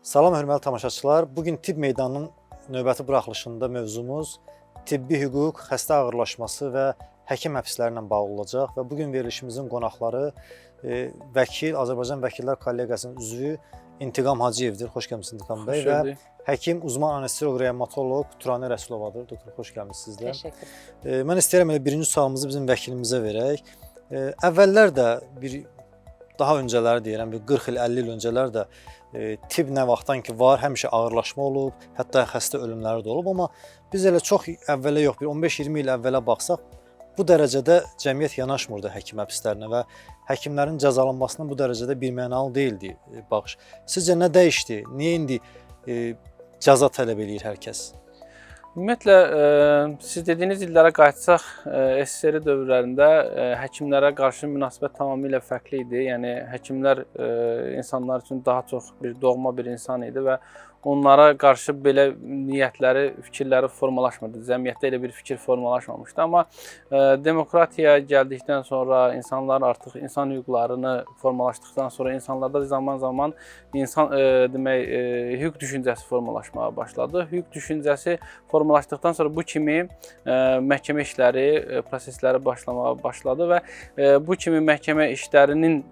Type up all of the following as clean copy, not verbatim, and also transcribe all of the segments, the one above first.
Salam hörmətli tamaşaçılar. Bu gün tibb meydanının növbəti buraxılışında mövzumuz tibbi hüquq, xəstə ağırlaşması və həkim həbsləri ilə bağlı olacaq və bu gün verilişimizin qonaqları vəkil, Azərbaycan Vəkillər Kollegiyasının üzvü İntiqam Hacıyevdir. Xoş gəlmisiniz, İntiqam bəy, və həkim, uzman anestezioloq, reanimatoloq Turanə Rəsulovadır. Doktor, xoş gəlmisiniz də. Təşəkkür. Mən istəyirəm elə birinci sualımızı bizim vəkilimizə verək. Əvvəllər də, bir daha öncələri deyirəm, bir 40 il, 50 il öncələr də tibb nə vaxtdan ki var, həmişə ağırlaşma olub, hətta xəstə ölümləri də olub, amma biz elə çox əvvələ yox, bir 15-20 il əvvələ baxsaq, bu dərəcədə cəmiyyət yanaşmırdı həkim həbslərinə və həkimlərin cəzalanmasına bu dərəcədə birmənalı deyildi baxış. Sizcə nə dəyişdi? Niyə indi cəza tələb eləyir hər kəs? Ümumiyyətlə, siz dediyiniz illərə qayıtsaq, SSR dövrlərində həkimlərə qarşı münasibət tamamilə fərqli idi. Yəni həkimlər insanlar üçün daha çox bir doğma bir insan idi və onlara qarşı belə niyyətləri, fikirləri formalaşmırdı. Cəmiyyətdə elə bir fikir formalaşmamışdı. Amma demokratiyaya gəldikdən sonra, insanlar artıq insan hüquqlarını formalaşdıqdan sonra insanlarda zaman-zaman insan demək hüquq düşüncəsi formalaşmağa başladı. Hüquq düşüncəsi formalaşdıqdan sonra bu kimi məhkəmə işləri, prosesləri başlamağa başladı və bu kimi məhkəmə işlərinin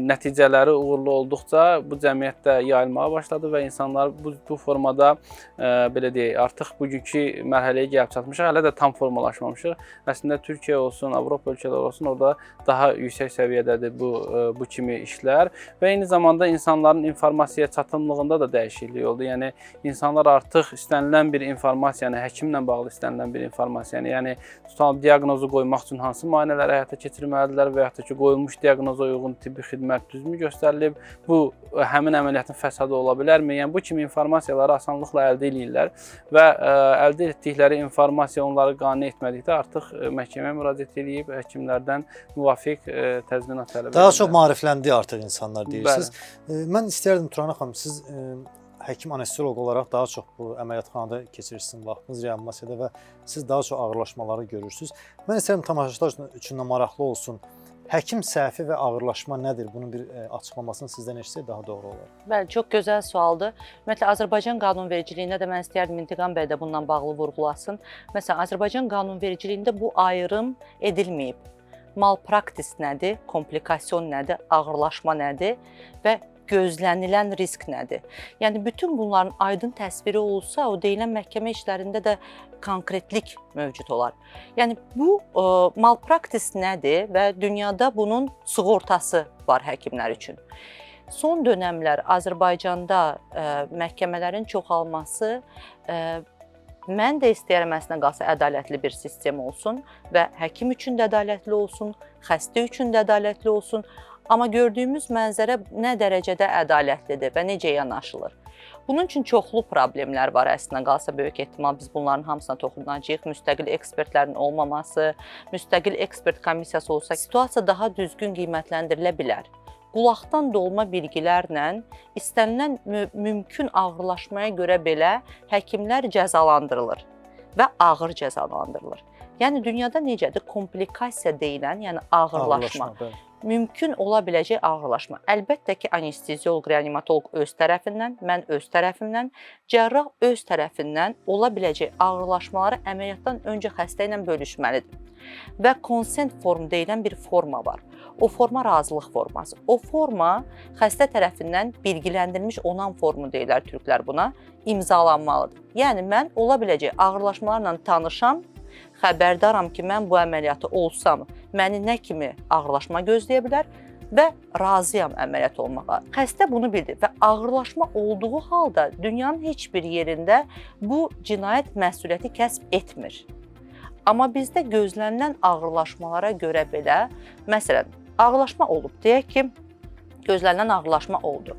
nəticələri uğurlu olduqca bu cəmiyyətdə yayılmağa başladı və insanlar bu formada belə deyək, artıq bugünkü mərhələyə gəlib çatmışıq. Hələ də tam formalaşmamışıq. Əslində Türkiyə olsun, Avropa ölkələri olsun, orada daha yüksək səviyyədədir bu kimi işlər və eyni zamanda insanların informasiyaya çatımlığında da dəyişiklik oldu. Yəni insanlar artıq istənilən bir informasiyanı, həkimlə bağlı istənilən bir informasiyanı, yəni tutalım diaqnozu qoymaq üçün hansı müayinələri həyata keçirməlidirlər və yaxud da ki, qoyulmuş diaqnoza uyğun tibbi xidmət düzmü göstərilib, bu həmin əməliyyatın fəsadı ola bilərmi? Yəni bu kimi informasiyaları asanlıqla əldə eləyirlər və əldə etdikləri informasiya onları qane etmədikdə artıq məhkəməyə müraciət eləyib həkimlərdən müvafiq təzminat tələb Daha edirlər. çox maarifləndi artıq insanlar deyirsiniz. Mən istərdim, Turanə xanım, siz həkim anestezioloq olaraq daha çox bu əməliyyatxanada keçirirsiniz vaxtınız, reanimasiyada və siz daha çox ağırlaşmaları görürsünüz. Mən istərdim tamaşaçılar üçün də maraqlı olsun. Həkim səhvi və ağırlaşma nədir? Bunun bir açıqlamasını sizdən eşitsək daha doğru olar. Bəli, çox gözəl sualdır. Ümumiyyətlə Azərbaycan qanunvericiliyində də mən istəyərdim İntiqam bəy də bununla bağlı vurğulasın. Məsələn, Azərbaycan qanunvericiliyində bu ayrım edilməyib. Malpraktis nədir, komplikasyon nədir, ağırlaşma nədir və gözlənilən risk nədir? Yəni bütün bunların aydın təsviri olsa, o deyilən məhkəmə işlərində də konkretlik mövcud olar. Yəni bu malpraktis nədir və dünyada bunun sığortası var həkimlər üçün. Son dönəmlər Azərbaycanda məhkəmələrin çoxalması, mən də istəyirəm əslində qalsa ədalətli bir sistem olsun və həkim üçün də ədalətli olsun, xəstə üçün də ədalətli olsun. Amma gördüyümüz mənzərə nə dərəcədə ədalətlidir və necə yanaşılır? Bunun üçün çoxlu problemlər var əslində qalsa, böyük ehtimal biz bunların hamısına toxunacağıq. Müstəqil ekspertlərin olmaması, müstəqil ekspert komissiyası olsa situasiya daha düzgün qiymətləndirilə bilər. Qulaqdan dolma bilgilərlə istənilən mümkün ağırlaşmaya görə belə həkimlər cəzalandırılır və ağır cəzalandırılır. Yəni dünyada necədir? Komplikasiya deyilən, yəni ağırlaşma. Ağırlaşma, bəli. Mümkün ola biləcək ağırlaşma. Əlbəttə ki, anestezioloq, reanimatoloq öz tərəfindən, mən öz tərəfimdən, cərrah öz tərəfindən ola biləcək ağırlaşmaları əməliyyatdan öncə xəstə ilə bölüşməlidir. Və consent form deyilən bir forma var. O forma razılıq forması. O forma xəstə tərəfindən bilgiləndirilmiş onam formu deyirlər türklər buna, imzalanmalıdır. Yəni mən ola biləcək ağırlaşmalarla tanışam, xəbərdaram ki, mən bu əməliyyatı olsam, məni nə kimi ağırlaşma gözləyə bilər və razıyam əməliyyat olmağa. Xəstə bunu bildi və ağırlaşma olduğu halda dünyanın heç bir yerində bu cinayət məsuliyyəti kəsb etmir. Amma bizdə gözlənilən ağırlaşmalara görə belə, məsələn, ağırlaşma olub, deyək ki, gözlənilən ağırlaşma oldu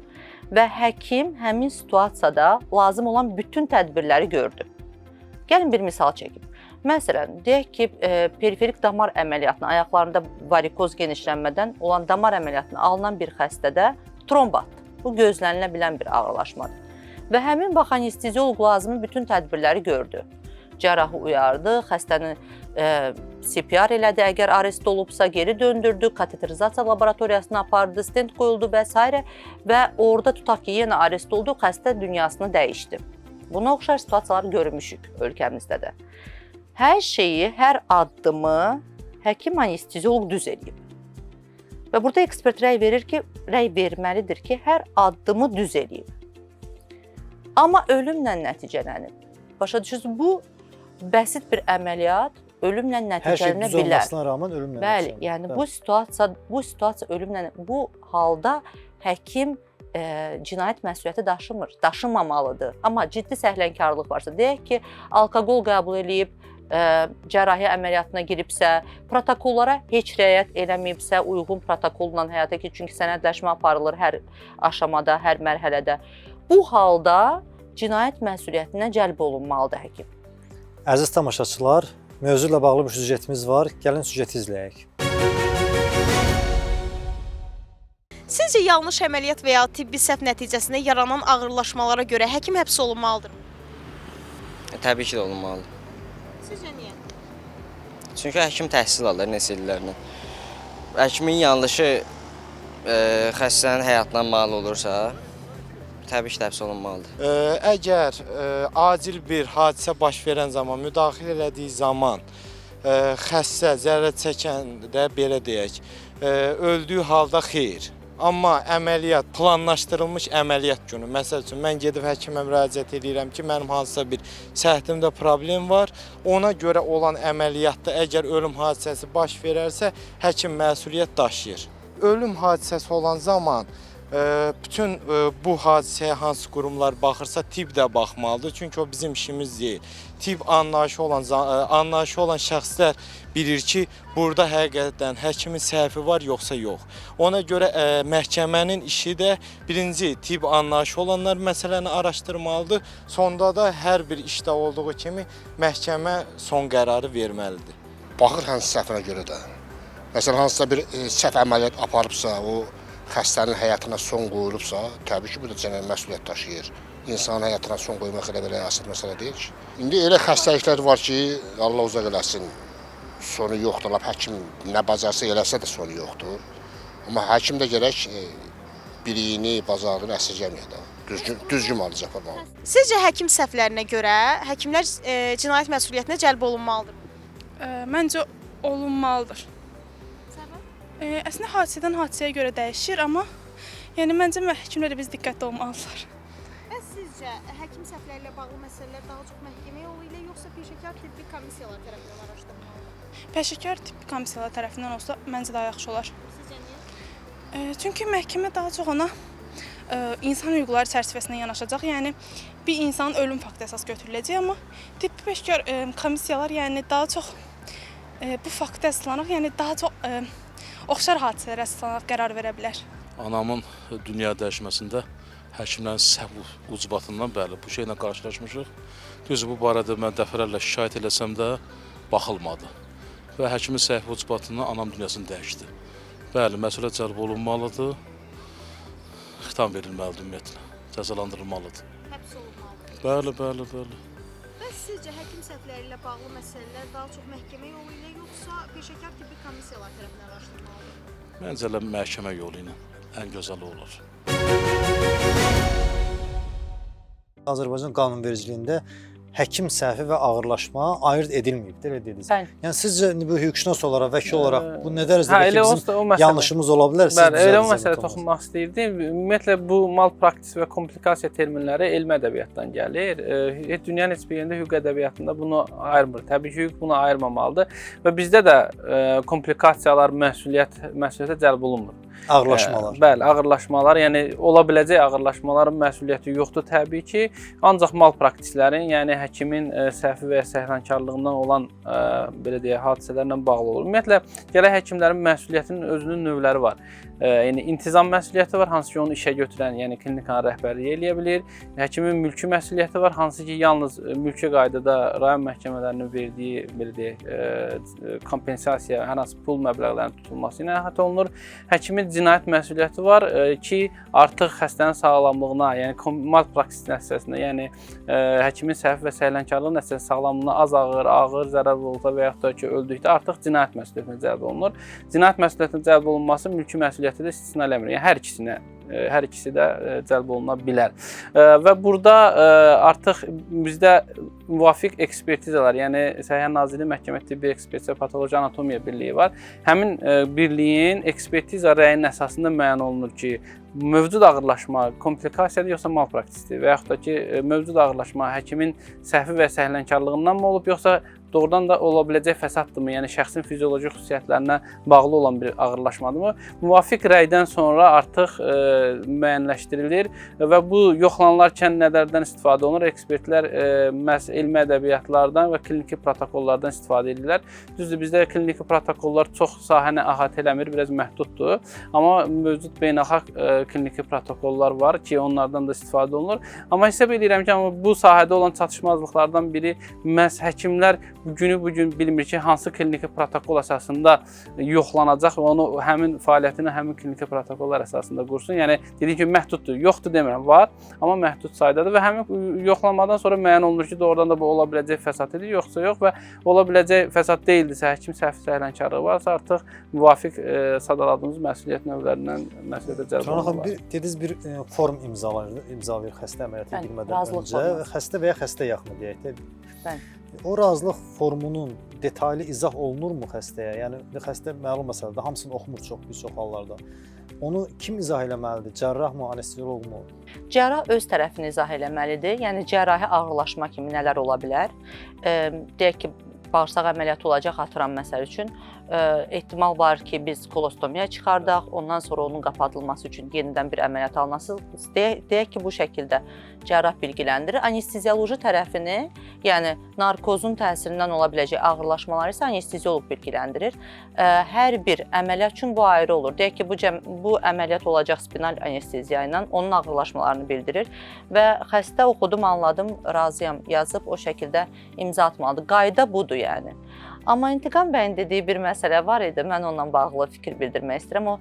və həkim həmin situasiyada lazım olan bütün tədbirləri gördü. Gəlin bir misal çəkim. Məsələn, deyək ki, periferik damar əməliyyatına, ayaqlarında varikoz genişlənmədən olan damar əməliyyatına alınan bir xəstədə tromb atdı. Bu gözlənilə bilən bir ağırlaşmadır. Və həmin vaxt anestezioloq lazımi bütün tədbirləri gördü. Cərrahı uyardı, xəstəni CPR elədi, əgər arrest olubsa geri döndürdü, kateterizasiya laboratoriyasına apardı, stent qoyuldu və s. Və orada tutaq ki, yenə arrest oldu, xəstə dünyasını dəyişdi. Buna oxşar situasiyalar görmüşük ölkəmizdə də. Hər şeyi, hər addımı həkim anestezioloq düz eləyib. Və burada ekspert rəy verir ki, rəy verməlidir ki, hər addımı düz eləyib. Amma ölümlə nəticələnib. Başa düşürsünüz, bu bəsit bir əməliyyat ölümlə Hər şey nəticələnə düz bilər. olmasına rağmen ölümlə Bəli, nəticələnir. yəni Bəli. bu situasiya ölümlə, bu halda həkim cinayət məsuliyyəti daşımır, daşımamalıdır. Amma ciddi səhlənkarlıq varsa, deyək ki, alkoqol qəbul eləyib, cərrahi əməliyyatına giribsə, protokollara heç riayət eləməyibsə, uyğun protokolla həyata keçir, çünki sənədləşmə aparılır hər aşamada, hər mərhələdə. Bu halda cinayət məsuliyyətinə cəlb olunmalıdır həkim. Əziz tamaşaçılar, mövzu ilə bağlı bir süjetimiz var. Gəlin süjeti izləyək. Sizcə yanlış əməliyyat və ya tibbi səhv nəticəsində yaranan ağırlaşmalara görə həkim həbs olunmalıdır? Təbii ki də olunmalıdır. Sizcə niyə? Çünki həkim təhsil alır neçə illərlə. Həkimin yanlışı xəstənin həyatına mal olursa, təbii ki də həbs olunmalıdır. Əgər acil bir hadisə baş verən zaman, müdaxilə elədiyi zaman xəstə, zərər çəkən də belə deyək, öldüyü halda xeyir. Amma əməliyyat, planlaşdırılmış əməliyyat günü, məsəl üçün mən gedib həkimə müraciət edirəm ki, mənim hansısa bir səhhətimdə problem var. Ona görə olan əməliyyatda əgər ölüm hadisəsi baş verərsə, həkim məsuliyyət daşıyır. Ölüm hadisəsi olan zaman bütün bu hadisəyə hansı qurumlar baxırsa, tibb də baxmalıdır. Çünki o bizim işimiz deyil. Tibb anlayışı olan anlayışı olan şəxslər bilir ki, burada həqiqətən həkimin səhvi var yoxsa yox. Ona görə məhkəmənin işi də birinci tibb anlayışı olanlar məsələni araşdırmalıdır. Sonda da hər bir işdə olduğu kimi məhkəmə son qərarı verməlidir. Baxır hansı səhvinə görə də. Məsələn, hansısa bir səhv əməliyyat aparıbsa, o xəstənin həyatına son qoyulubsa, təbii ki, bu da cinayət məsuliyyət daşıyır. İnsanın həyatına son qoymaq elə belə asan məsələ deyil ki. İndi elə xəstəliklər var ki, Allah uzaq eləsin, sonu yoxdur. Lap həkim nə bacarsa eləsə də sonu yoxdur. Amma həkim də gərək biliyini, bacarığını əsirgəməyə də. Düzgün müalicə aparmalıdır. Sizcə həkim səhvlərinə görə həkimlər cinayət məsuliyyətinə cəlb olunmalıdır? Məncə olunmalıdır. Səbəb? Əslində hadisədən hadisəyə görə dəyişir, amma yəni məncə həkimlər də biz diqqətli olmalıdırlar. Bəs sizcə həkim səhvləri ilə bağlı məsələlər daha çox məhkəmə yolu ilə yoxsa peşəkar tibbi komissiyalar tərəfindən araşdırılmalıdır? Peşəkar tibbi komissiyalar tərəfindən olsa məncə daha yaxşı olar. Sizcə niyə? Çünki məhkəmə daha çox ona insan hüquqları çərçivəsində yanaşacaq. Yəni bir insanın ölüm faktı əsas götürüləcək, amma tibbi peşəkar komissiyalar yəni daha çox bu fakta əsaslanaraq, yəni daha çox oxşar hadisələrə əsaslanaraq qərar verə bilər. Anamın dünya dəyişməsində həkimlərin səhv ucbatından bəli, bu şeylə qarşılaşmışıq. Düzdür, bu barədə mən dəfələrlə şikayət eləsəm də baxılmadı. Və həkimin səhv ucbatından anam dünyasını dəyişdi. Bəli, məsuliyyət cəlb olunmalıdır, xitam verilməlidir ümumiyyətlə, cəzalandırılmalıdır. Həbs olunmalıdır. Bəli, bəli, bəli. Bəs sizcə həkim səhvləri ilə bağlı məsələlər daha çox məhkəmə yolu ilə yoxsa peşəkar tibbi komissiyalar tərəfindən araşdırılmalıdır? Məncə elə məhkəmə yolu ilə ən gözəli olar. Azərbaycan qanunvericiliyində həkim səhvi və ağırlaşma ayırd edilməyib, elə dediniz. Bəli. Yəni sizcə indi bu hüquqşünas olaraq, vəkil olaraq bu nə dərəcədə Hə, bəlkə elə bizim olsa o məsələ. yanlışımız ola bilər, siz Bəli, elə o düzəldəcəksiniz məsələ bu toxunmaq istəyirdim. Ümumiyyətlə bu malpraktis və komplikasiya terminləri elmi ədəbiyyatdan gəlir. Dünyanın heç bir yerində hüquq ədəbiyyatında bunu ayırmır. Təbii ki, hüquq bunu ayırmamalıdır və bizdə də komplikasiyalar məsuliyyətə cəlb olunmur. Ağırlaşmalar. Bəli, ağırlaşmalar, yəni ola biləcək ağırlaşmaların məsuliyyəti yoxdur təbii ki. Ancaq malpraktislərin, yəni həkimin səhvi və ya səhlənkarlığından olan belə deyək, hadisələrlə bağlı olur. Ümumiyyətlə gərək həkimlərin məsuliyyətinin özünün növləri var. Yəni intizam məsuliyyəti var, hansı ki onu işə götürən, yəni klinikanın rəhbərliyi eləyə bilir. Həkimin mülki məsuliyyəti var, hansı ki yalnız mülki qaydada rayon məhkəmələrinin verdiyi, belə deyək, kompensasiya, hər hansı pul məbləğlərinin tutulması ilə əhatə olunur. Həkimin cinayət məsuliyyəti var ki, artıq xəstənin sağlamlığına, yəni malpraksis nəticəsində, yəni həkimin səhvi və səhlənkarlığı nəticəsində sağlamlığına az ağır, ağır zərər olsa və yaxud da ki öldükdə artıq cinayət məsuliyyətinə cəlb olunur. Cinayət məsuliyyətinə cəlb olunması mülki məsuliyyəti də istisna eləmir. Yəni hər ikisi də cəlb oluna bilər. Və burada artıq bizdə müvafiq ekspertizalar, yəni Səhiyyə Nazirliyi Məhkəmə Tibbi Ekspertiza Patoloji Anatomiya Birliyi var. Həmin birliyin ekspertiza rəyinin əsasında müəyyən olunur ki, mövcud ağırlaşma komplikasiyadır yoxsa malpraktisdir və yaxud da ki, mövcud ağırlaşma həkimin səhvi və səhlənkarlığından mı olub, yoxsa doğrudan da ola biləcək fəsaddırmı, yəni şəxsin fizioloji xüsusiyyətlərinə bağlı olan bir ağırlaşmadırmı? Müvafiq rəydən sonra artıq müəyyənləşdirilir və bu yoxlanılarkən nələrdən istifadə olunur? Ekspertlər məhz elmi ədəbiyyatlardan və kliniki protokollardan istifadə edirlər. Düzdür, bizdə kliniki protokollar çox sahəni əhatə eləmir, biraz məhduddur. Amma mövcud beynəlxalq kliniki protokollar var ki, onlardan da istifadə olunur. Amma hesab edirəm ki, amma bu sahədə olan çatışmazlıqlardan biri məhz həkimlər günü bugün bilmir ki, hansı kliniki protokol əsasında yoxlanacaq və onu həmin fəaliyyətini həmin kliniki protokollar əsasında qursun. Yəni dediyim kimi məhduddur. Yoxdur demirəm, var, amma məhdud saydadır və həmin yoxlanmadan sonra müəyyən olunur ki, doğrudan da bu ola biləcək fəsad idi, yoxsa yox və ola biləcək fəsad deyildisə, həkim səhv səhlənkarlığı varsa artıq müvafiq sadaladığımız məsuliyyət növlərindən məsuliyyətə cəlb olunurlar. Dediniz bir form imzalayır xəstə əməliyyata girmədən öncə, xəstə və ya xəstə yaxını deyək də. Bəli. O razılıq formunun detaylı izah olunurmu xəstəyə? Yəni xəstə məlum məsələdir, hamısını oxumur çox bir çox hallarda. Onu kim izah eləməlidir? Cərrahmı, anestezioloqmu? Cərrah öz tərəfini izah eləməlidir. Yəni cərrahi ağırlaşma kimi nələr ola bilər? Deyək ki, bağırsaq əməliyyatı olacaq, atıram məsəl üçün. Ehtimal var ki, biz kolostomiya çıxardaq, ondan sonra onun qapadılması üçün yenidən bir əməliyyat alınası. Deyək ki, bu şəkildə cərrah bilgiləndirir. Anestezioloji tərəfini, yəni narkozun təsirindən ola biləcək ağırlaşmaları isə anestezioloq bilgiləndirir. Hər bir əməliyyat üçün bu ayrı olur. Deyək ki, bu əməliyyat olacaq spinal anesteziya ilə, onun ağırlaşmalarını bildirir və xəstə oxudum, anladım, razıyam yazıb o şəkildə imza atmalıdır. Qayda budur yəni. Amma İntiqam bəyin dediyi bir məsələ var idi, mən onunla bağlı fikir bildirmək istəyirəm. O,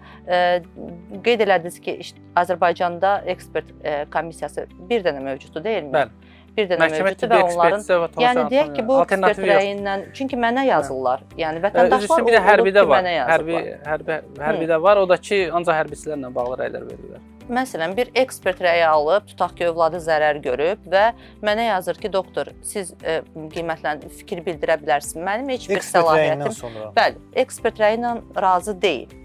qeyd elədiniz ki, Azərbaycanda ekspert komissiyası bir dənə mövcuddur, deyilmi? Bəli. Bir dənə mövcuddur və onların, yəni deyək ki, bu ekspert rəyindən, çünki mənə yazırlar, yəni vətəndaşlar olub ki, mənə yazırlar. Hərbidə var, o da ki, ancaq hərbiçilərlə bağlı rəylər verirlər. Məsələn, bir ekspert rəyi alıb, tutaq ki, övladı zərər görüb və mənə yazır ki, doktor, siz qiymətlən fikir bildirə bilərsiniz. Mənim heç bir səlahiyyətim... Bəli, ekspert rəyi ilə razı deyil.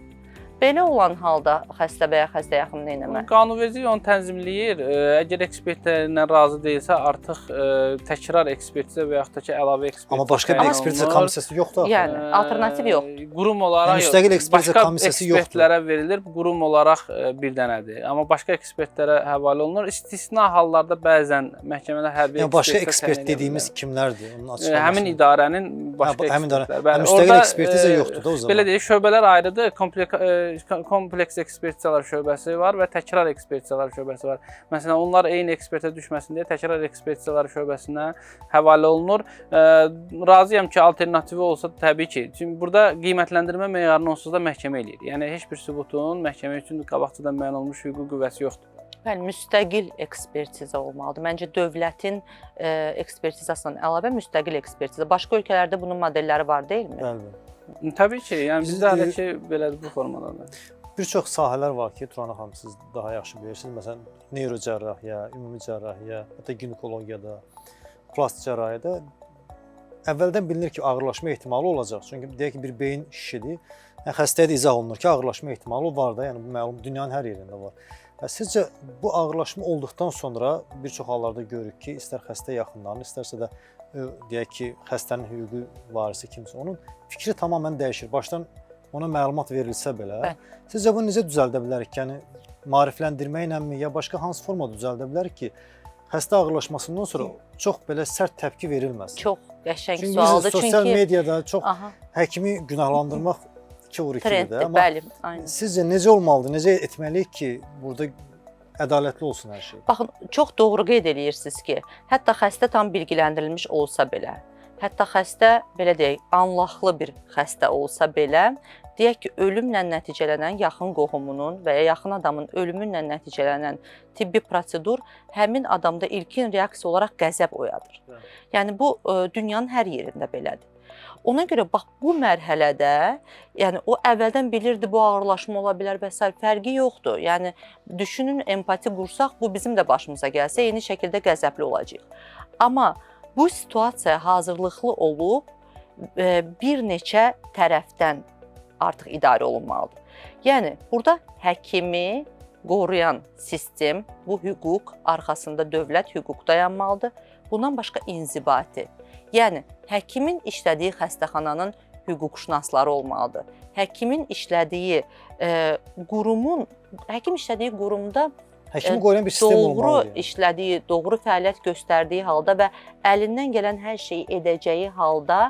Belə olan halda xəstə və ya xəstə yaxın nə etməli? Qanunvericilik onu tənzimləyir. Əgər ekspertlərlə razı deyilsə, artıq təkrar ekspertizə və yaxud da ki, əlavə ekspertizə. Amma başqa bir ekspertizə komissiyası yoxdur axı. Yəni, alternativ yoxdur. Qurum olaraq yox. Müstəqil ekspertizə komissiyası yoxdur. Başqa ekspertlərə verilir, qurum olaraq bir dənədir. Amma başqa ekspertlərə həvalə olunur. İstisna hallarda bəzən məhkəmələr hərbi ekspertizə. Başqa ekspert dediyimiz kimlərdir? Həmin idarənin başqa ekspertləri. Müstəqil ekspertizə yoxdur da o zaman. Belə deyək, şöbələr ayrıdır. Kompleks ekspertizalar şöbəsi var və təkrar ekspertizalar şöbəsi var. Məsələn, onlar eyni ekspertə düşməsin deyə təkrar ekspertizalar şöbəsinə həvalə olunur. Razıyam ki, alternativi olsa təbii ki. Çünki burada qiymətləndirmə meyarını onsuz da məhkəmə eləyir. Yəni, heç bir sübutun məhkəmə üçün qabaqcadan müəyyən olmuş hüquqi qüvvəsi yoxdur. Bəli, müstəqil ekspertiza olmalıdır. Məncə, dövlətin ekspertizasından əlavə müstəqil ekspertiza. Başqa ölkələrdə bunun modelləri var, deyilmi? Bəli. Təbii ki, yəni bizdə hələ ki, belədir bu formadadır. Bir çox sahələr var ki, Turana xanım, siz daha yaxşı bilirsiniz. Məsələn, neyrocərrahiyyə, ümumi cərrahiyyə, hətta ginekologiyada, plastik cərrahiyyədə əvvəldən bilinir ki, ağırlaşma ehtimalı olacaq. Çünki deyək ki, bir beyin şişidir. Yəni, xəstəyə də izah olunur ki, ağırlaşma ehtimalı var da, yəni bu məlum dünyanın hər yerində var. Sizcə bu ağırlaşma olduqdan sonra bir çox hallarda görürük ki, istər xəstə yaxınlarını, istərsə də deyək ki, xəstənin hüquqi varisi kimsə, onun fikri tamamilə dəyişir. Başdan ona məlumat verilsə belə. Bəli. Sizcə bunu necə düzəldə bilərik? Yəni maarifləndirməkləmi ya başqa hansı formada düzəldə bilərik ki, xəstə ağırlaşmasından sonra çox belə sərt təpki verilməsin? Çox qəşəng sualdır. Çünki sosial mediada çox həkimi günahlandırmaq 2 vur 2-dir də. Amma bəli, aynen. Sizcə necə olmalıdır? Necə etməliyik ki, burada ədalətli olsun hər şey? Baxın, çox doğru qeyd eləyirsiniz ki, hətta xəstə tam bilgiləndirilmiş olsa belə, hətta xəstə, belə deyək, anlaqlı bir xəstə olsa belə, deyək ki, ölümlə nəticələnən yaxın qohumunun və ya yaxın adamın ölümü ilə nəticələnən tibbi prosedur həmin adamda ilkin reaksiya olaraq qəzəb oyadır. Evet. Yəni bu dünyanın hər yerində belədir. Ona görə bax bu mərhələdə, yəni o əvvəldən bilirdi bu ağırlaşma ola bilər və sair, fərqi yoxdur. Yəni düşünün, empati qursaq, bu bizim də başımıza gəlsə eyni şəkildə qəzəbli olacağıq. Amma bu situasiyaya hazırlıqlı olub bir neçə tərəfdən artıq idarə olunmalıdır. Yəni burada həkimi qoruyan sistem, bu hüquq arxasında dövlət hüquq dayanmalıdır. Bundan başqa inzibati. Yəni həkimin işlədiyi xəstəxananın hüquqşünasları olmalıdır. Həkimin işlədiyi qurumun, həkim işlədiyi qurumda həkimi qoruyan bir sistem doğru olmalıdır. Yəni. İşlədiyi, doğru fəaliyyət göstərdiyi halda və əlindən gələn hər şeyi edəcəyi halda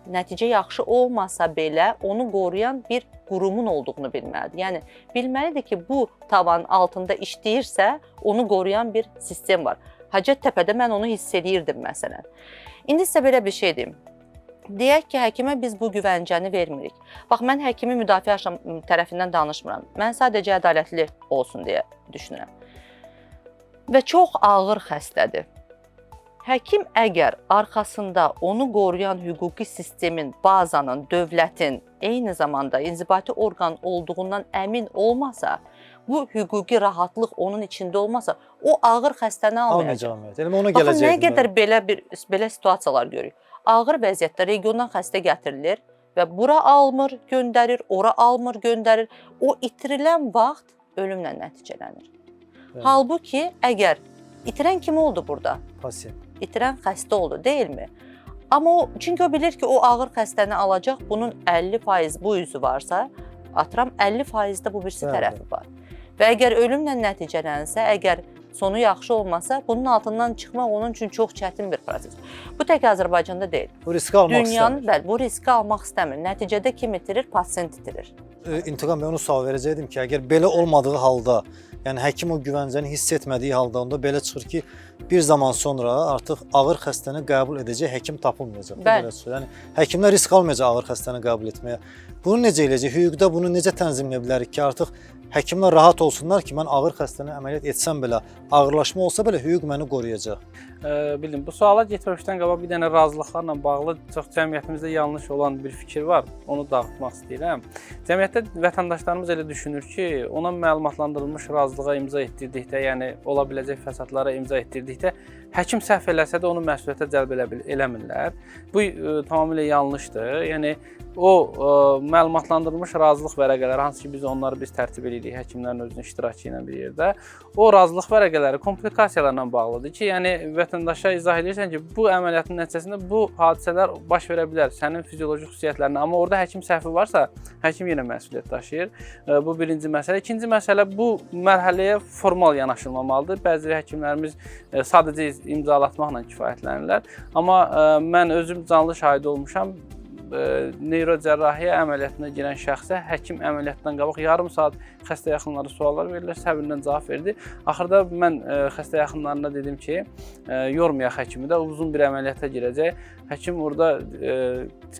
nəticə yaxşı olmasa belə onu qoruyan bir qurumun olduğunu bilməlidir. Yəni bilməlidir ki, bu tavanın altında işləyirsə, onu qoruyan bir sistem var. Hacəttepe'də mən onu hiss eləyirdim məsələn. İndi sizə belə bir şey deyim. Deyək ki, həkimə biz bu güvəncəni vermirik. Bax, mən həkimi müdafiə tərəfindən danışmıram. Mən sadəcə ədalətli olsun deyə düşünürəm. Və çox ağır xəstədir. Həkim əgər arxasında onu qoruyan hüquqi sistemin, bazanın, dövlətin, eyni zamanda inzibati orqan olduğundan əmin olmasa, bu hüquqi rahatlıq onun içində olmasa, o ağır xəstəni almayacaq. Almayacaq. Ona baxın, nə qədər belə situasiyalar görürük. Ağır vəziyyətdə regiondan xəstə gətirilir və bura almır, göndərir, ora almır, göndərir. O itirilən vaxt ölümlə nəticələnir. Evet. Halbuki əgər itirən kim oldu burada? Pasiyent. İtirən xəstə oldu, deyilmi? Amma o, çünki o bilir ki, o ağır xəstəni alacaq, bunun 50% bu üzü varsa, atıram 50% də bu birisi tərəfi var. Və əgər ölümlə nəticələnsə, əgər sonu yaxşı olmasa, bunun altından çıxmaq onun üçün çox çətin bir proses. Bu tək Azərbaycanda deyil. Bu riski almaq istəmir. Bəli, bu riski almaq istəmir. Nəticədə kim itirir? Pasiyent itirir. İntiqam bəy, onu sual verəcəkdim ki, əgər belə olmadığı halda, yəni həkim o güvəncəni hiss etmədiyi halda, onda belə çıxır ki, bir zaman sonra artıq ağır xəstəni qəbul edəcək həkim tapılmayacaq. Bəli. Yəni həkimlər risk almayacaq ağır xəstəni qəbul etməyə. Bunu necə eləyəcək? Hüquqda bunu necə tənzimləyə bilərik ki, artıq həkimlər rahat olsunlar ki, mən ağır xəstəni əməliyyat etsəm belə, ağırlaşma olsa belə hüquq məni qoruyacaq. Bildim, bu suala getməmişdən qabaq bir dənə razılıqlarla bağlı çox cəmiyyətimizdə yanlış olan bir fikir var, onu dağıtmaq istəyirəm. Cəmiyyətdə vətəndaşlarımız elə düşünür ki, ona məlumatlandırılmış razılığa imza etdirdikdə, yəni ola biləcək fəsadlara imza etdirdikdə, həkim səhv eləsə də onu məsuliyyətə cəlb eləmirlər. Bu tamamilə yanlışdır. Yəni o məlumatlandırılmış razılıq vərəqələri, hansı ki biz onları tərtib edirik həkimlərin özünün iştirakı ilə bir yerdə, o razılıq vərəqələri komplikasiyalarla bağlıdır ki, yəni vətəndaşa izah edirsən ki, bu əməliyyatın nəticəsində bu hadisələr baş verə bilər sənin fizioloji xüsusiyyətlərinə, amma orada həkim səhvi varsa, həkim yenə məsuliyyət daşıyır. Bu birinci məsələ. İkinci məsələ, bu mərhələyə formal yanaşılmamalıdır. Bəzi həkimlərimiz sadəcə imzalatmaqla kifayətlənirlər. Amma mən özüm canlı şahid olmuşam. Neyrocərrahiyyə əməliyyatına girən şəxsə həkim əməliyyatdan qabaq yarım saat xəstə yaxınları suallar verirlər, səbirlə cavab verdi. Axırda mən xəstə yaxınlarına dedim ki, yormayaq həkimi də, uzun bir əməliyyata girəcək. Həkim orada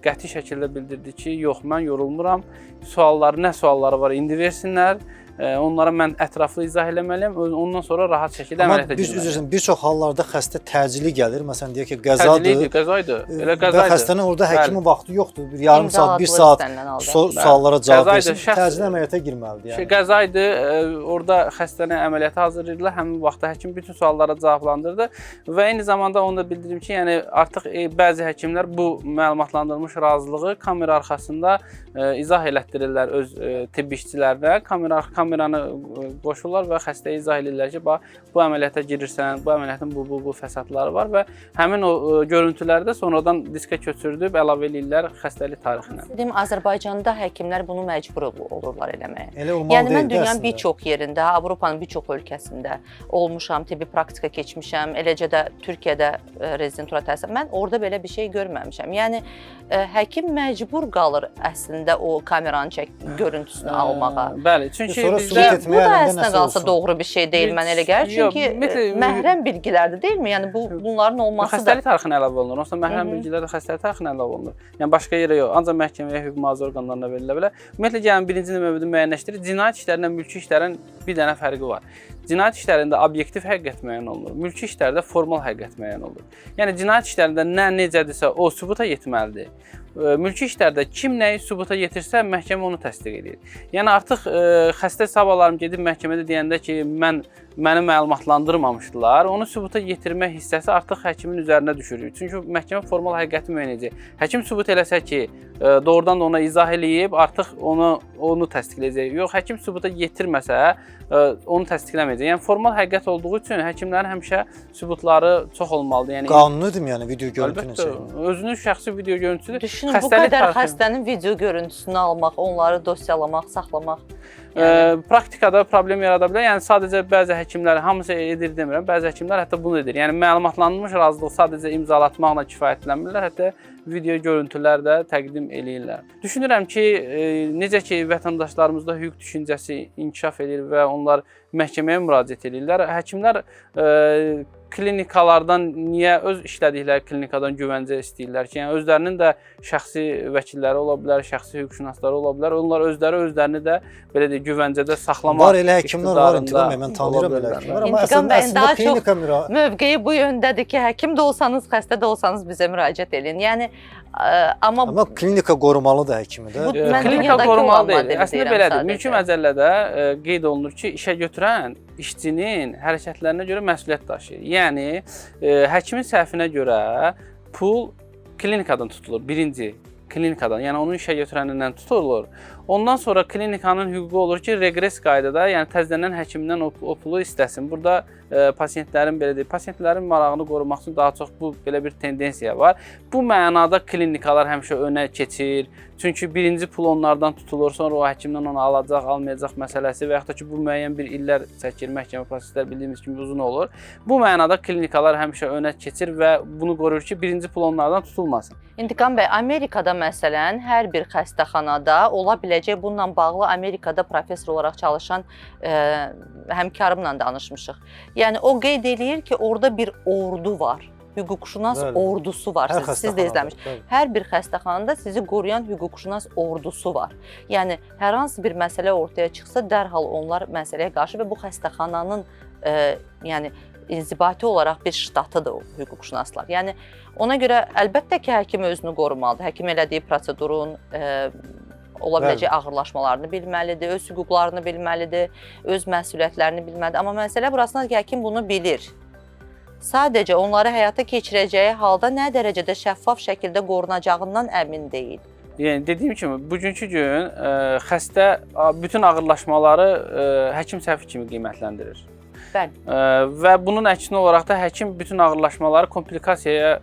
qəti şəkildə bildirdi ki, yox, mən yorulmuram, sualları, nə sualları var indi versinlər. Onlara mən ətraflı izah eləməliyəm, ondan sonra rahat şəkildə əməliyyata girməliyəm. Amma bir çox hallarda xəstə təcili gəlir, məsələn deyək ki, qəzadır. Təcili idi, qəza idi, elə qəza Və idi. Xəstənin orada həkimin vaxtı yoxdur, bir yarım saat, bir saat suallara cavab versin, təcili əməliyyata girməlidir. Yəni. Qəza idi, orada xəstəni əməliyyata hazırlayırdılar, həmin vaxtda həkim bütün suallara cavablandırdı və eyni zamanda onu da bildirim ki, yəni artıq bəzi həkimlər bu məlumatlandırılmış razılığı kamera arxasında izah elətdirirlər öz tibbi işçilərinə, kamera Kameranı qoşurlar və xəstəyə izah edirlər ki, bax bu əməliyyata girirsən, bu əməliyyatın bu fəsadları var və həmin o görüntüləri də sonradan diskə köçürdüb əlavə eləyirlər xəstəlik tarixinə. Deyim, Azərbaycanda həkimlər bunu məcbur olurlar eləməyə. Elə olmalı. Yəni mən dünyanın bir çox yerində, Avropanın bir çox ölkəsində olmuşam, tibbi praktika keçmişəm, eləcə də Türkiyədə rezidentura təhsil. Mən orada belə bir şey görməmişəm. Yəni həkim məcbur qalır əslində o kameranın görüntüsünü almağa. Bəli, çünki bizdə bu da əslində qalsa doğru bir şey deyil, mən elə gəlir. Çünki məhrəm bilgilərdir, deyilmi? Yəni bunların olması da xəstəlik tarixinə əlavə olunur. Onsuz məhrəm bilgilər də xəstəlik tarixinə əlavə olunur. Yəni başqa yerə yox, ancaq məhkəməyə, hüquq mühafizə orqanlarına verilə bilər. Ümumiyyətlə gəlin birinci növbədə müəyyənləşdirir. Cinayət işlərindən mülki işlərin bir dənə fərqi var. Cinayət işlərində obyektiv həqiqət müəyyən olunur. Mülki işlərdə formal həqiqət müəyyən olunur. Yəni cinayət işlərində nə necədirsə o sübuta yetməlidir. Mülki işlərdə kim nəyi sübuta yetirsə, məhkəmə onu təsdiq edir. Yəni artıq xəstə sabahlarım gedib məhkəmədə deyəndə ki, məni məlumatlandırmamışdılar, onu sübuta yetirmə hissəsi artıq həkimin üzərinə düşür. Çünki məhkəmə formal həqiqəti müəyyən edəcək. Həkim sübut eləsə ki, doğrudan da ona izah eləyib, artıq onu təsdiqləyəcək. Yox, həkim sübuta yetirməsə, onu təsdiqləməyəcək. Yəni formal həqiqət olduğu üçün həkimlərin həmişə sübutları çox olmalıdır. Yəni qanunudur yəni video görüntünün çəkilməsi. Özünün şəxsi video görüntüsüdür. Düşünün, bu qədər xəstənin video görüntüsünü almaq, onları dosyalamaq, saxlamaq. Yəni praktikada problem yarada bilər. Yəni sadəcə bəzi həkimlər, hamısı edir demirəm, bəzi həkimlər hətta bunu edir. Yəni məlumatlandırılmış razılıq sadəcə imzalatmaqla kifayətlənmirlər, hətta video görüntülər də təqdim eləyirlər. Düşünürəm ki, necə ki vətəndaşlarımızda hüquq düşüncəsi inkişaf edir və onlar məhkəməyə müraciət edirlər, həkimlər klinikalardan niyə öz işlədikləri klinikadan güvəncə istəyirlər ki, yəni özlərinin də şəxsi vəkilləri ola bilər, şəxsi hüquqşünasları ola bilər. Onlar özləri özlərini də belə deyək, güvəncədə saxlamaq var. Elə həkimlər var, İntiqam bəy, mən tanıyıram elə həkimlər, amma əslində klinika mövqeyi bu yöndədir ki, həkim də olsanız, xəstə də olsanız bizə müraciət edin. Yəni amma klinika qorumalıdır həkimi də. Klinika qorumalı deyil. Əslində belədir. Mülki məcəllədə qeyd olunur ki, işə götürən işçinin hərəkətlərinə görə məsuliyyət daşıyır. Yəni həkimin səhvinə görə pul klinikadan tutulur. Birinci klinikadan, yəni onun işə götürənindən tutulur. Ondan sonra klinikanın hüququ olur ki, reqres qaydada, yəni təzələnən həkimdən o pulu istəsin. Burada pasiyentlərin belə deyil, pasiyentlərin marağını qorumaq üçün daha çox bu belə bir tendensiya var. Bu mənada klinikalar həmişə önə keçir. Çünki birinci pul onlardan tutulur, sonra o həkimdən onu alacaq, almayacaq məsələsi və yaxud da ki, bu müəyyən bir illər çəkir, məhkəmə prosesləri bildiyimiz kimi uzun olur. Bu mənada klinikalar həmişə önə keçir və bunu qoruyur ki, birinci pul onlardan tutulmasın. İntiqam bəy, Amerikada məsələn, hər bir xəstəxanada ola biləcək bununla bağlı Amerikada professor olaraq çalışan həmkarımla danışmışıq. Yəni o qeyd eləyir ki, orada bir ordu var. Hüquqşünas ordusu var. Siz də izləmişsiniz. Hər bir xəstəxanada sizi qoruyan hüquqşünas ordusu var. Yəni hər hansı bir məsələ ortaya çıxsa, dərhal onlar məsələyə qarşı və bu xəstəxananın yəni inzibati olaraq bir ştatıdır o hüquqşünaslar. Yəni ona görə əlbəttə ki, həkim özünü qorumalıdır. Həkim elədiyi prosedurun ola biləcək ağırlaşmalarını bilməlidir, öz hüquqlarını bilməlidir, öz məsuliyyətlərini bilməlidir. Amma məsələ burasındadır ki, həkim bunu bilir. Sadəcə onları həyata keçirəcəyi halda nə dərəcədə şəffaf şəkildə qorunacağından əmin deyil. Yəni dediyim kimi, bugünkü gün xəstə bütün ağırlaşmaları həkim səhvi kimi qiymətləndirir. Bəli. Və bunun əksinə olaraq da həkim bütün ağırlaşmaları komplikasiyaya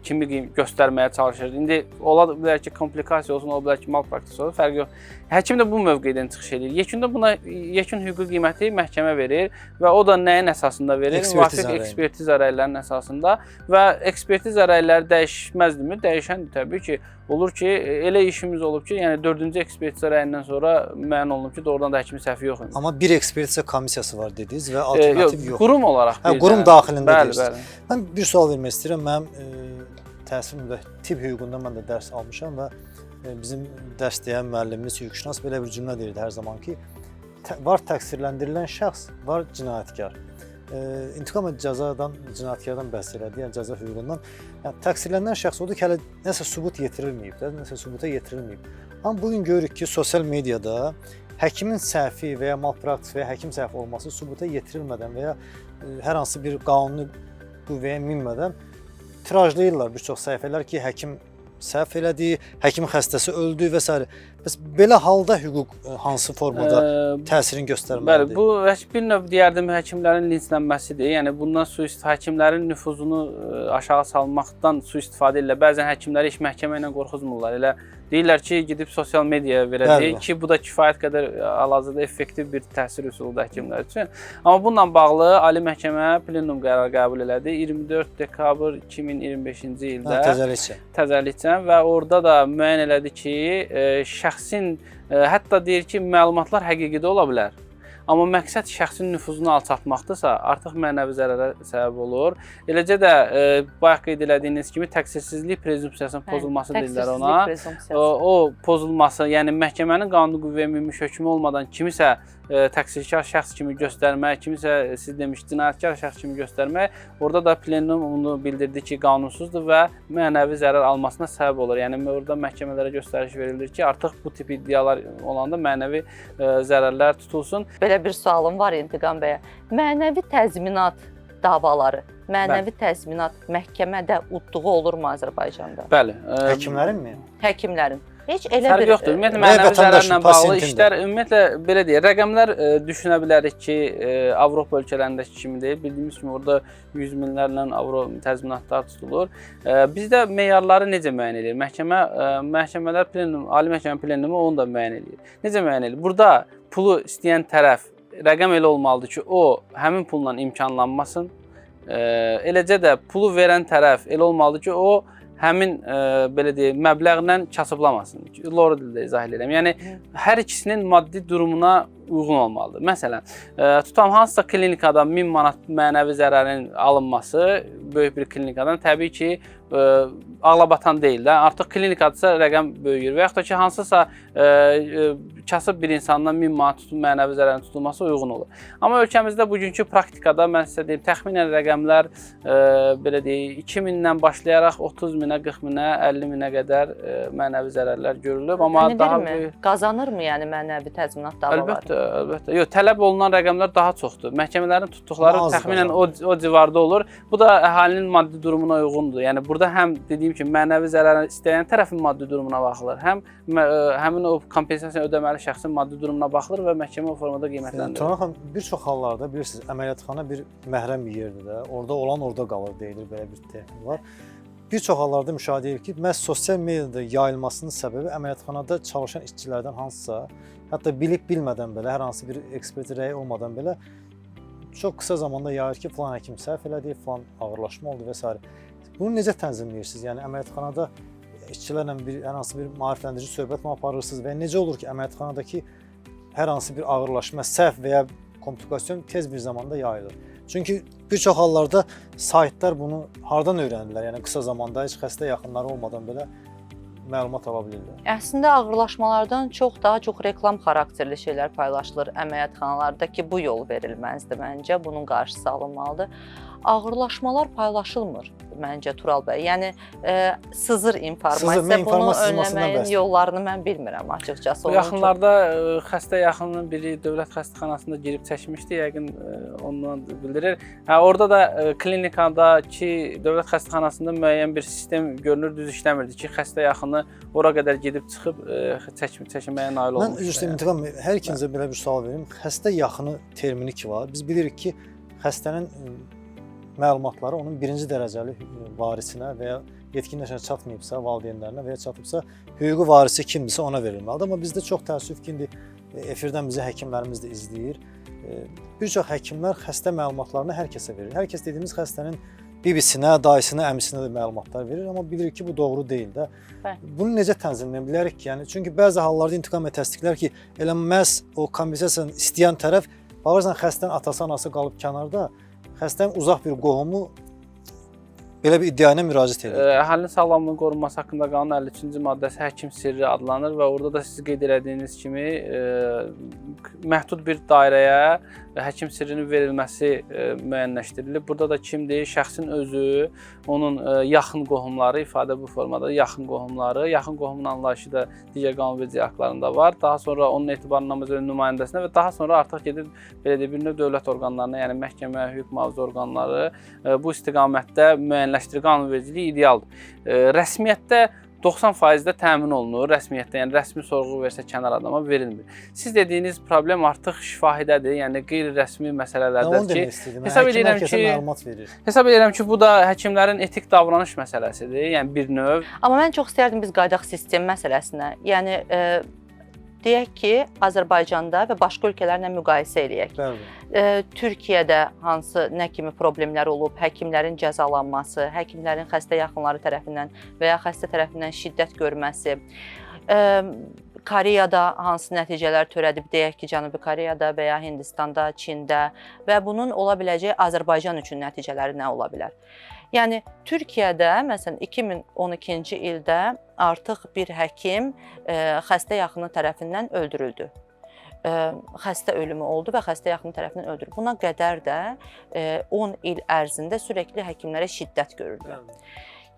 kimi göstərməyə çalışır. İndi ola bilər ki, komplikasiya olsun, ola bilər ki, malpraktis olsun, fərqi yox. Həkim də bu mövqedən çıxış edir. Yekunda buna yekun hüquqi qiyməti məhkəmə verir və o da nəyin əsasında verir? Müvafiq ekspertiza rəylərinin əsasında və ekspertiza rəyləri dəyişməzdimi? Dəyişəndir təbii ki. Olur ki, elə işimiz olub ki, yəni 4-cü ekspertiza rəyindən sonra müəyyən olunub ki, doğrudan da həkimin səhvi yox imiş. Amma bir ekspertiza komissiyası var dediniz və alternativ yox. Qurum olaraq. Hə, qurum daxilində deyirsiniz. Mən bir sual vermək istəyirəm. Mənim təhsil müddəti tibb hüququnda mən də dərs almışam və bizim dərs deyən müəllimimiz hüquqşünas belə bir cümlə deyirdi hər zaman ki, var təqsirləndirilən şəxs, var cinayətkar. İntiqam cəzadan, cinayətkardan bəhs elədi, yəni cəza hüququndan. Yəni təqsirlənilən şəxs odur ki, hələ nəsə sübut yetirilməyib, də, nəsə sübuta yetirilməyib. Amma bugün görürük ki, sosial mediada həkimin səhvi və ya malpraktis və ya həkim səhvi olması sübuta yetirilmədən və ya hər hansı bir qanuni qüvvəyə minmədən tirajlayırlar bir çox səhifələr ki, həkim səhv elədi, həkim xəstəsi öldü və s. Bəs belə halda hüquq hansı formada təsirini göstərməlidir? Bəli, bu bir növ deyərdim həkimlərin linçlənməsidir. Yəni bundan həkimlərin nüfuzunu aşağı salmaqdan sui-istifadə edirlər. Bəzən həkimləri heç məhkəmə ilə qorxuzmurlar. Elə deyirlər ki, gedib sosial mediaya verəcəyik ki, bu da kifayət qədər hal-hazırda effektiv bir təsir üsuludur həkimlər üçün. Amma bununla bağlı Ali Məhkəmə plenum qərarı qəbul elədi 24 dekabr 2025-ci ildə. Təzəlikcə və orada da müəyyən elədi ki, şəxsin hətta deyir ki, məlumatlar həqiqi də ola bilər. Amma məqsəd şəxsin nüfuzunu alçaltmaqdırsa, artıq mənəvi zərərə səbəb olur. Eləcə də bayaq qeyd elədiyiniz kimi təqsirsizlik prezumpsiyasının pozulması deyirlər ona. O pozulması, yəni məhkəmənin qanuni qüvvəyə minmiş hökmü olmadan kimisə təqsirkar şəxs kimi göstərmək, kimisə siz demiş cinayətkar şəxs kimi göstərmək, orada da plenum onu bildirdi ki, qanunsuzdur və mənəvi zərər almasına səbəb olur. Yəni orada məhkəmələrə göstəriş verilir ki, artıq bu tip iddialar olanda mənəvi zərərlər tutulsun. Belə bir sualım var İntiqam bəyə. Mənəvi təzminat davaları, mənəvi təzminat məhkəmədə udduğu olurmu Azərbaycanda? Bəli. Həkimlərinmi? Həkimlərin. Heç elə bir yoxdur. Ümumiyyətlə mənəvi zərərlə bağlı işlər, ümumiyyətlə belə deyək, rəqəmlər düşünə bilərik ki, Avropa ölkələrindəki kimi deyil. Bildiyimiz kimi orada 100 minlərlə avro təzminatlar tutulur. Bizdə meyarları necə müəyyən edir? Məhkəmələr plenum, Ali Məhkəmə plenumu onu da müəyyən edir. Necə müəyyən edir? Burada pulu istəyən tərəf rəqəm elə olmalıdır ki, o həmin pulla imkanlanmasın. Eləcə də pulu verən tərəf elə olmalıdır ki, o həmin belə deyək, məbləğlə kasıblamasın. Loru dildə izah edirəm. Yəni hər ikisinin maddi durumuna uyğun olmalıdır. Məsələn, tutam hansısa klinikada 1000 manat mənəvi zərərin alınması böyük bir klinikadan təbii ki, ağlabatan deyil də. Artıq klinikadırsa rəqəm böyüyür və yaxud da ki, hansısa kasıb bir insandan 1000 manat mənəvi zərərin tutulması uyğun olur. Amma ölkəmizdə bugünkü praktikada mən sizə deyim, təxminən rəqəmlər belə deyək, 2000-dən başlayaraq 30 minə, 40 minə, 50 minə qədər mənəvi zərərlər görülüb. Amma daha böyük... Qazanırmı yəni mənəvi təzminat davaları? Əlbəttə, əlbəttə. Yox, tələb olunan rəqəmlər daha çoxdur. Məhkəmələrin tutduqları təxminən o civarda olur. Bu da əhalinin maddi durumuna uyğundur. Yəni burada həm dediyim kimi mənəvi zərər istəyən tərəfin maddi durumuna baxılır, həm həmin o kompensasiya ödəməli şəxsin maddi durumuna baxılır və məhkəmə o formada qiymətləndirilir. Turan xanım, bir çox hallarda bilirsiniz, əməliyyatxana bir məhrəm bir yerdir də. Orada olan orada qalır deyilir, belə bir termin var. Bir çox hallarda müşahidə edirik ki, məhz sosial mediada yayılmasının səbəbi əməliyyatxanada çalışan işçilərdən hansısa, hətta bilib bilmədən belə, hər hansı bir ekspert rəyi olmadan belə çox qısa zamanda yayır ki, filan həkim səhv elədi, filan ağırlaşma oldu və s. Bunu necə tənzimləyirsiniz? Yəni əməliyyatxanada işçilərlə hər hansı bir maarifləndirici söhbət mi aparırsınız və necə olur ki, əməliyyatxanadakı hər hansı bir ağırlaşma, səhv və ya komplikasyon tez bir zamanda yayılır? Çünki bir çox hallarda saytlar bunu hardan öyrənirlər? Yəni qısa zamanda heç xəstə yaxınları olmadan belə məlumat ala bilirlər. Əslində ağırlaşmalardan çox daha çox reklam xarakterli şeylər paylaşılır əməliyyatxanalarda ki, bu yol verilməzdir məncə, bunun qarşısı alınmalıdır. Ağırlaşmalar paylaşılmır məncə Tural bəy. Yəni sızır informasiya. Bunu önləməyin yollarını mən bilmirəm açıqcası. Bu yaxınlarda xəstə yaxınının biri dövlət xəstəxanasında girib çəkmişdi, yəqin ondan bildirir. Hə, orada da klinikadakı dövlət xəstəxanasında müəyyən bir sistem görünür, düz işləmirdi ki, xəstə yaxını ora qədər gedib çıxıb çəkməyə nail olmuşdu. Mən üzr istəyirəm, İntiqam bəy, hər ikinizə belə bir sual verim. Xəstə yaxını termini ki var. Biz bilirik ki, xəstənin məlumatları onun birinci dərəcəli varisinə və ya yetkin yaşına çatmayıbsa, valideynlərinə və ya çatıbsa, hüquqi varisi kimdirsə ona verilməlidir. Amma bizdə çox təəssüf ki, indi efirdən bizi həkimlərimiz də izləyir. Bir çox həkimlər xəstə məlumatlarını hər kəsə verir. Hər kəs dediyimiz xəstənin bibisinə, dayısına, əmisinə də məlumatlar verir, amma bilirik ki, bu doğru deyil də. Bunu necə tənzimləyə bilərik ki? Yəni, çünki bəzi hallarda İntiqam bəy təsdiqlər ki, elə məhz o kompensasiyanı istəyən tərəf, baxırsan xəstənin atası, anası qalıb kənarda, xəstənin uzaq bir qohumu belə bir iddia ilə müraciət edir. Əhalinin sağlamlığının qorunması haqqında qanunun 53-cü maddəsi həkim sirri adlanır və orada da siz qeyd elədiyiniz kimi məhdud bir dairəyə həkim sirrinin verilməsi müəyyənləşdirilib. Burada da kimdir? Şəxsin özü, onun yaxın qohumları, ifadə bu formada yaxın qohumları, yaxın qohumun anlayışı da digər qanunverici aktlarında var. Daha sonra onun etibarnamə üzrə nümayəndəsinə və daha sonra artıq gedir belə deyək, bir növ dövlət orqanlarına, yəni məhkəmə, hüquq mühafizə orqanları bu istiqamətdə müəyyənləşdirir. Qanunvericiliyi idealdır. Rəsmiyyətdə 90% də təmin olunur rəsmiyyətdə, yəni rəsmi sorğu versə kənar adama verilmir. Siz dediyiniz problem artıq şifahidədir, yəni qeyri-rəsmi məsələlərdədir ki, hesab edirəm ki, məlumat verir. Hesab edirəm ki, bu da həkimlərin etik davranış məsələsidir, yəni bir növ. Amma mən çox istərdim biz qayıdaq sistem məsələsinə. Yəni deyək ki, Azərbaycanda və başqa ölkələrlə müqayisə eləyək. Bəli. Türkiyədə hansı, nə kimi problemlər olub, həkimlərin cəzalanması, həkimlərin xəstə yaxınları tərəfindən və ya xəstə tərəfindən şiddət görməsi, Koreyada hansı nəticələr törədib, deyək ki, Cənubi Koreyada və ya Hindistanda, Çində və bunun ola biləcəyi Azərbaycan üçün nəticələri nə ola bilər? Yəni Türkiyədə məsələn 2012-ci ildə artıq bir həkim xəstə yaxını tərəfindən öldürüldü. Xəstə ölümü oldu və xəstə yaxını tərəfindən öldürüldü. Buna qədər də 10 il ərzində sürəkli həkimlərə şiddət görüldü.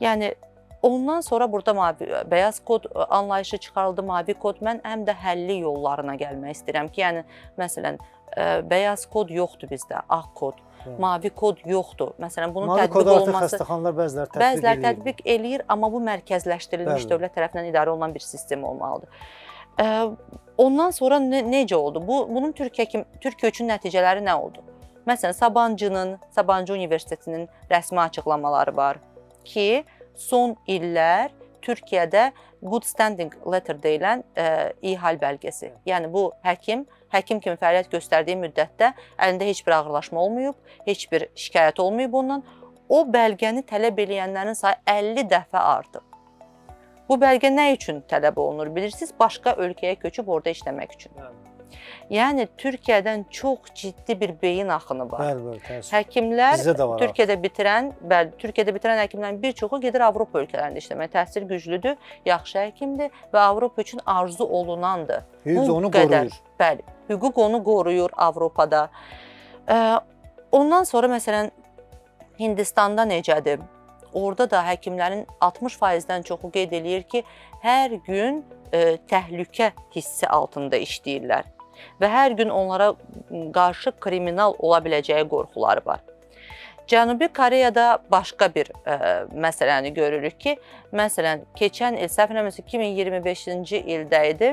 Yəni ondan sonra burada mavi, bəyaz kod anlayışı çıxarıldı, mavi kod. Mən həm də həlli yollarına gəlmək istəyirəm ki, yəni məsələn bəyaz kod yoxdur bizdə, ağ kod. Mavi kod yoxdur. Məsələn, bunun mavi tətbiq olunması... Xəstəxanalar bəziləri tətbiq eləyir. Bəziləri tətbiq eləyir, amma bu mərkəzləşdirilmiş, bəli, dövlət tərəfindən idarə olunan bir sistem olmalıdır. Ondan sonra necə oldu? Bunun Türkiyə üçün nəticələri nə oldu? Məsələn, Sabancı Universitetinin rəsmi açıqlamaları var ki, son illər Türkiyədə good standing letter deyilən ihal bəlgəsi. Yəni bu həkim kimi fəaliyyət göstərdiyi müddətdə əlində heç bir ağırlaşma olmayıb, heç bir şikayət olmayıb ondan. O bəlgəni tələb eləyənlərin sayı 50 dəfə artıb. Bu bəlgə nə üçün tələb olunur bilirsiniz? Başqa ölkəyə köçüb orada işləmək üçün. Yəni Türkiyədən çox ciddi bir beyin axını var. Bəli, bəli, təəssüf. Həkimlər Türkiyədə bitirən, bəli, Türkiyədə bitirən həkimlərin bir çoxu gedir Avropa ölkələrində işləməyə. Təhsil güclüdür, yaxşı həkimdir və Avropa üçün arzu olunandır. Hüquq onu qoruyur. Bəli, hüquq onu qoruyur Avropada. Ondan sonra məsələn Hindistanda necədir? Orada da həkimlərin 60%-dən çoxu qeyd eləyir ki, hər gün təhlükə hissi altında işləyirlər və hər gün onlara qarşı kriminal ola biləcəyi qorxuları var. Cənubi Koreyada başqa bir məsələni görürük ki, məsələn, keçən il, səhv eləmirəmsə 2025-ci ildə idi,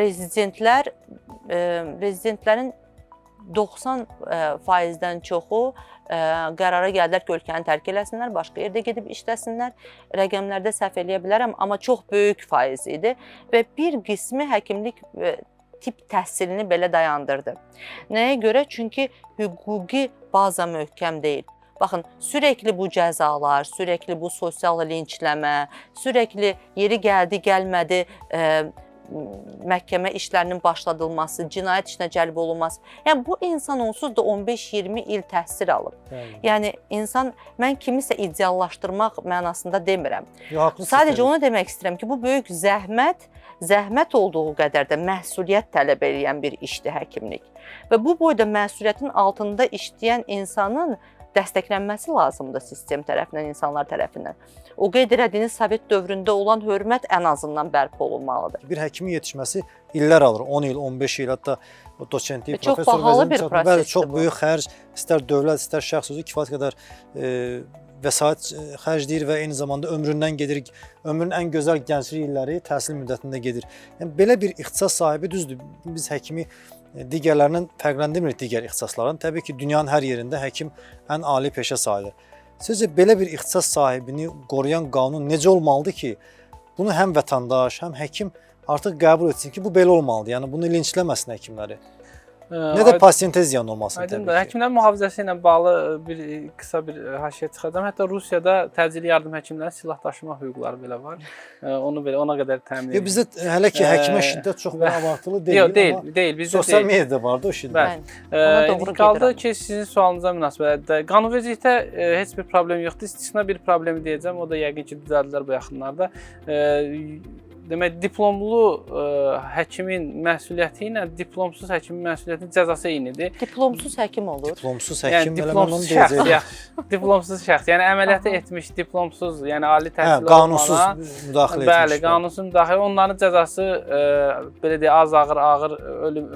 rezidentlərin 90%-dən çoxu qərara gəldilər ki, ölkəni tərk eləsinlər, başqa yerdə gedib işləsinlər. Rəqəmlərdə səhv eləyə bilərəm, amma çox böyük faiz idi və bir qismi həkimlik tip təhsilini belə dayandırdı. Nəyə görə? Çünki hüquqi baza möhkəm deyil. Baxın, sürəkli bu cəzalar, sürəkli bu sosial linçləmə, sürəkli yeri gəldi, gəlmədi, məhkəmə işlərinin başladılması, cinayət işinə cəlb olunması. Yəni bu insan onsuz da 15-20 il təhsil alıb. Bəli. Yəni insan, mən kimisə ideallaşdırmaq mənasında demirəm. Yox, sadəcə onu demək istəyirəm ki, bu böyük zəhmət olduğu qədər də məsuliyyət tələb eləyən bir işdir həkimlik. Və bu boyda məsuliyyətin altında işləyən insanın dəstəklənməsi lazımdır sistem tərəfindən, insanlar tərəfindən. O qeyd elədiyiniz Sovet dövründə olan hörmət ən azından bərpa olunmalıdır. Bir həkimin yetişməsi illər alır, 10 il, 15 il, hətta doçentlik, professor. Çox bahalı bir prosesdir. Bəli, çox böyük xərc, istər dövlət, istər şəxs özü kifayət qədər vəsait xərcləyir və eyni zamanda ömründən gedir, ömrünün ən gözəl gənclik illəri təhsil müddətində gedir. Yəni belə bir ixtisas sahibi düzdür, biz həkimi digərlərindən fərqləndirmirik digər ixtisasların. Təbii ki, dünyanın hər yerində həkim ən ali peşə sayılır. Sizcə belə bir ixtisas sahibini qoruyan qanun necə olmalıdır ki, bunu həm vətəndaş, həm həkim artıq qəbul etsin ki, bu belə olmalıdır. Yəni bunu linçləməsin həkimləri. Nə də pasientə ziyan olmasın təbii ki. Həkimlərin mühafizəsi ilə bağlı bir qısa bir haşiyə çıxacağam. Hətta Rusiyada təcili yardım həkimlərinin silah daşıma hüquqları belə var. Onu belə ona qədər təmin edir. Bizdə hələ ki həkimə şiddət çox belə abartılı deyil. Yox, deyil, bizdə sosial mediada vardı o şiddət. Bəli. Qaldı ki, sizin sualınıza münasibətdə qanunvericilikdə heç bir problem yoxdur. İstisna bir problemi deyəcəm. O da yəqin ki, düzəldilər bu yaxınlarda. Demək, diplomlu həkimin məsuliyyəti ilə diplomsuz həkimin məsuliyyətinin cəzası eynidir. Diplomsuz həkim olur. Diplomsuz həkim, yəni, diplomsuz şəxs, diplomsuz şəxs, yəni əməliyyatı etmiş diplomsuz, yəni ali təhsil qanunsuz müdaxilə etmiş. Bəli, qanunsuz müdaxilə. Onların cəzası belə deyək, az ağır, ağır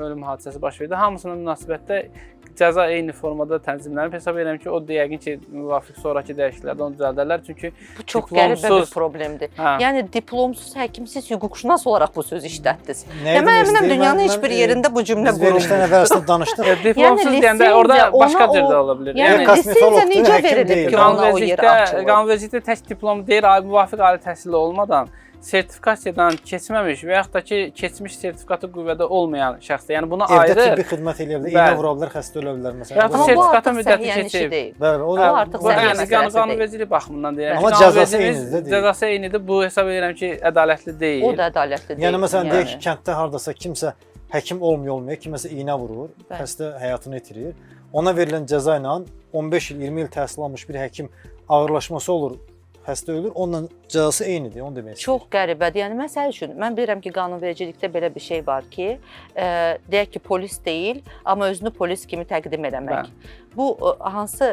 ölüm hadisəsi baş verdi. Hamısına münasibətdə cəza eyni formada tənzimlənib. Hesab edirəm ki, o da yəqin ki, müvafiq sonrakı dəyişikliklərdə onu düzəldərlər. Çünki bu çox qəribə bir problemdir. Hə. Yəni diplomsuz həkim siz hüquqşünas olaraq bu sözü işlətdiniz. Yəni mən əminəm dünyanın heç bir yerində bu cümlə qurulmur. Verilişdən əvvəl əslində danışdıq. Diplomsuz deyəndə orada başqa cür də ola bilər. Yəni lisenziya necə verilib ki, ona o yer açılır? Qanunvericilikdə tək diplom deyil, müvafiq ali təhsili olmadan sertifikasiyadan keçməmiş və yaxud da ki, keçmiş sertifikatı qüvvədə olmayan şəxsdə, yəni buna ayrı... Evdə tibbi xidmət eləyə bilər, iynə vura bilər, xəstə ölə bilər məsələn. Və yaxud da sertifikatın müddəti keçib. Bəli, o da artıq səhiyyə məsələsi deyil. Qanunvericilik baxımından deyirəm. Amma cəzası eynidir deyil. Cəzası eynidir, bu hesab edirəm ki, ədalətli deyil. O da ədalətli deyil. Yəni məsələn, deyək ki, kənddə hardasa kimsə həkim olmaya, kiməsə iynə vurur, xəstə həyatını itirir. Ona verilən cəza ilə 15 il, 20 il təhsil almış bir həkim ağırlaşması olur, xəstə ölür, onunla cəzası eynidir, onu demək istəyir. Çox qəribədir. Yəni, məsəl üçün, mən bilirəm ki, qanunvericilikdə belə bir şey var ki, deyək ki, polis deyil, amma özünü polis kimi təqdim eləmək. Bu, hansı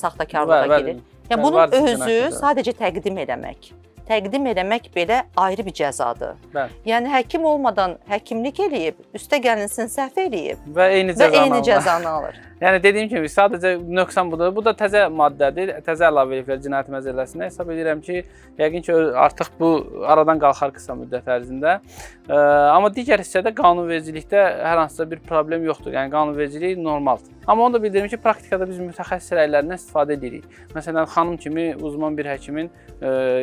saxtakarlığa gedir? Yəni, bunun özü sadəcə təqdim eləmək. Təqdim eləmək belə ayrı bir cəzadır. Bəli. Yəni, həkim olmadan həkimlik eləyib, üstə gəlinsin səhv eləyib və eyni cəzanı alır. Yəni, dediyim kimi, sadəcə nöqsan budur. Bu da təzə maddədir, təzə əlavə ediblər Cinayət Məcəlləsinə. Hesab edirəm ki, yəqin ki, artıq bu aradan qalxar qısa müddət ərzində. Amma digər hissədə qanunvericilikdə hər hansısa bir problem yoxdur. Yəni, qanunvericilik normaldır. Amma onu da bildirim ki, praktikada biz mütəxəssis rəylərindən istifadə edirik. Məsələn, xanım kimi uzman bir həkimin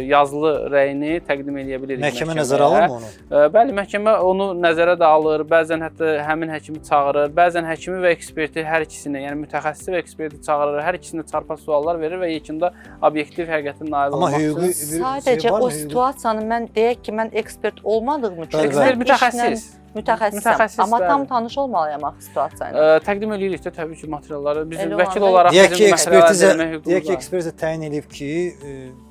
yazılı rəyini təqdim eləyə bilirik. Məhkəmə nəzərə alırmı onu? Bəli, məhkəmə onu nəzərə də alır. Bəzən hətta həmin həkimi çağırır, bəzən həkimi və eksperti hər ikisini, yəni mütəxəssisi və eksperti çağırır, hər ikisinə çarpaz suallar verir və yekunda obyektiv həqiqətin nail olmaq üçün. Sadəcə o situasiyanı mən deyək ki, mən ekspert olmadığım üçün ekspert mütəxəssis. Mütəxəssisəm, amma tam tanış olmalıyam axı situasiya ilə. Təqdim eləyirik də təbii ki, materialları. Bizim vəkil olaraq bizim məsələləri vermək hüququmuz var. Deyək ki, ekspertizə təyin edib ki,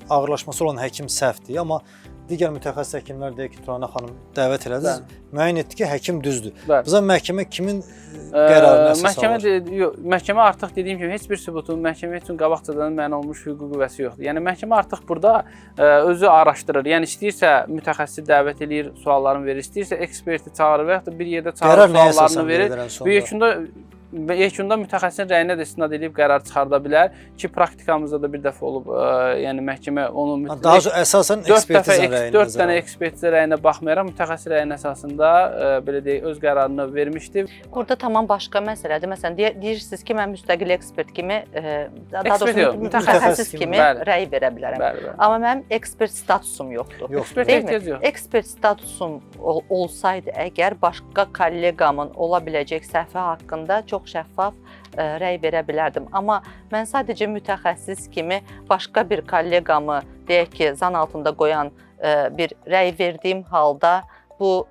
ağırlaşması olan həkim səhvdir, amma digər mütəxəssis həkimlər deyək ki, Turanə xanım dəvət elədi, müəyyən etdi ki, həkim düzdür. Bizə məhkəmə kimin qərarını əsas alır? Məhkəmə artıq dediyim kimi heç bir sübutun məhkəmə üçün qabaqcadan müəyyən olmuş hüquqi qüvvəsi yoxdur. Yəni məhkəmə artıq burada özü araşdırır. Yəni istəyirsə mütəxəssisi dəvət eləyir, suallarını verir, istəyirsə eksperti çağırır və yaxud da bir yerdə çağırır, suallarını verir. Və yekunda mütəxəssisin rəyinə də istinad edib qərar çıxarda bilər ki, praktikamızda da bir dəfə olub, yəni məhkəmə onu daha çox əsasən ekspertiza rəyinə 4 dənə ekspertiza rəyinə baxmayaraq mütəxəssis rəyinin əsasında belə deyək öz qərarını vermişdi. Burada tamam başqa məsələdir. Məsələn, deyirsiniz ki, mən müstəqil ekspert kimi, daha doğrusu mütəxəssis kimi rəy verə bilərəm. Amma mənim ekspert statusum yoxdur. Ekspert statusum olsaydı əgər başqa kolleqamın ola biləcək səhvi haqqında çox şəffaf rəy verə bilərdim. Amma mən sadəcə mütəxəssis kimi başqa bir kolleqamı, deyək ki, zan altında qoyan bir rəy verdiyim halda bu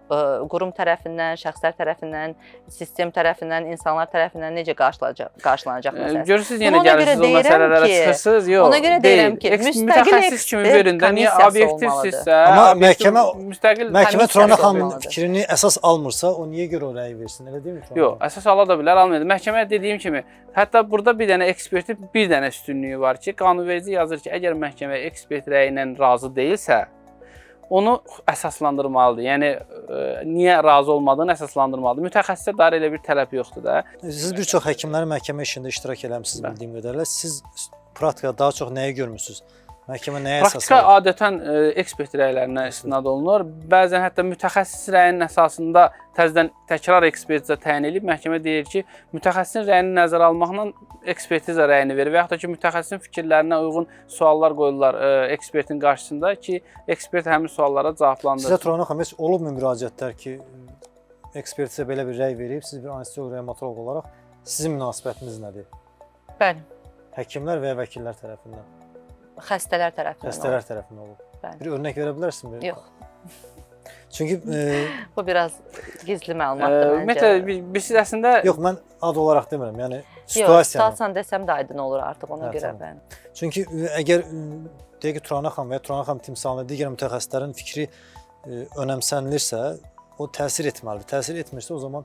qurum tərəfindən, şəxslər tərəfindən, sistem tərəfindən, insanlar tərəfindən necə qarşılanacaq məsələsi? Görürsünüz, yenə gəlirsiniz o məsələlərə çıxırsınız. Yox, ona görə deyirəm ki, müstəqil ekspert komissiyası olmalıdır. Amma məhkəmə Turanə xanımın fikrini əsas almırsa, o niyə görə o rəyi versin? Elə deyilmi Turanə? Yox, əsas ala da bilər, almaydı. Məhkəmə dediyim kimi, hətta burada bir dənə ekspertin bir dənə üstünlüyü var ki, qanunverici yazır ki, əgər məhkəmə ekspert rəyi ilə razı deyilsə, onu əsaslandırmalıdır. Yəni, niyə razı olmadığını əsaslandırmalıdır. Mütəxəssisə dair elə bir tələb yoxdur da. Siz bir çox həkimlərin məhkəmə işində iştirak eləmisiniz bildiyim qədərlə. Siz praktikada daha çox nəyi görmüsünüz? Məhkəmə nəyə əsas alır? Praktika adətən ekspert rəylərinə istinad olunur. Bəzən hətta mütəxəssis rəyinin əsasında təzədən təkrar ekspertiza təyin edib, məhkəmə deyir ki, mütəxəssisin rəyini nəzərə almaqla ekspertiza rəyini verir və yaxud da ki, mütəxəssisin fikirlərinə uyğun suallar qoyurlar ekspertin qarşısında ki, ekspert həmin suallara cavablandırır. Sizə Turanə xanım, heç olubmu müraciətlər ki, ekspertizə belə bir rəy verib, siz bir anestezioloq reanimatoloq olaraq sizin münasibətiniz nədir? Bəli. Həkimlər və ya vəkillər tərəfindən? Xəstələr tərəfindən. Xəstələr tərəfindən olub. Bəli. Bir örnək verə bilərsinizmi? Yox. Çünki bu biraz gizli məlumatdır məncə. Ümumiyyətlə, biz əslində... Yox, mən ad olaraq demirəm, yəni situasiyanı. Yox, situasiyanı desəm də aydın olur artıq ona görə. Çünki əgər deyək ki, Turanə xanım və ya Turanə xanım timsalında digər mütəxəssislərin fikri önəmsənilirsə, o təsir etməlidir. Təsir etmirsə, o zaman...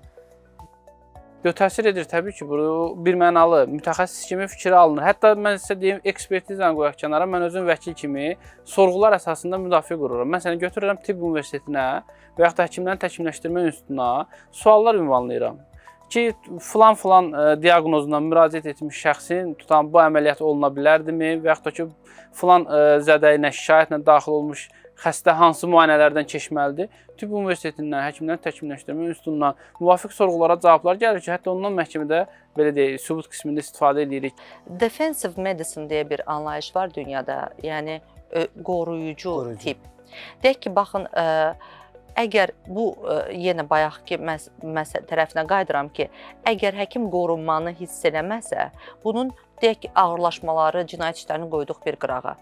Yox, təsir edir təbii ki, bu bir mənalı mütəxəssis kimi fikri alınır. Hətta mən sizə deyim, ekspertizanı qoyaq kənara, mən özüm vəkil kimi sorğular əsasında müdafiə qururam. Məsələn, götürürəm Tibb Universitetinə və yaxud da Həkimlərin Təkmilləşdirmə İnstitutuna suallar ünvanlayıram. Ki filan-filan diaqnozla müraciət etmiş şəxsin tutan bu əməliyyat oluna bilərdimi və yaxud da ki filan zədə ilə, şikayətlə daxil olmuş xəstə hansı müayinələrdən keçməlidir? Tibb Universitetindən, Həkimlərin Təkmilləşdirmə İnstitutundan müvafiq sorğulara cavablar gəlir ki, hətta ondan məhkəmədə belə deyək, sübut qismində istifadə edirik. Defensive medicine deyə bir anlayış var dünyada, yəni qoruyucu tibb. Deyək ki, baxın, əgər bu yenə bayaqki məsələ tərəfinə qayıdıram ki, əgər həkim qorunmanı hiss eləməsə, bunun deyək ki, ağırlaşmaları, cinayət işlərini qoyduq bir qırağa.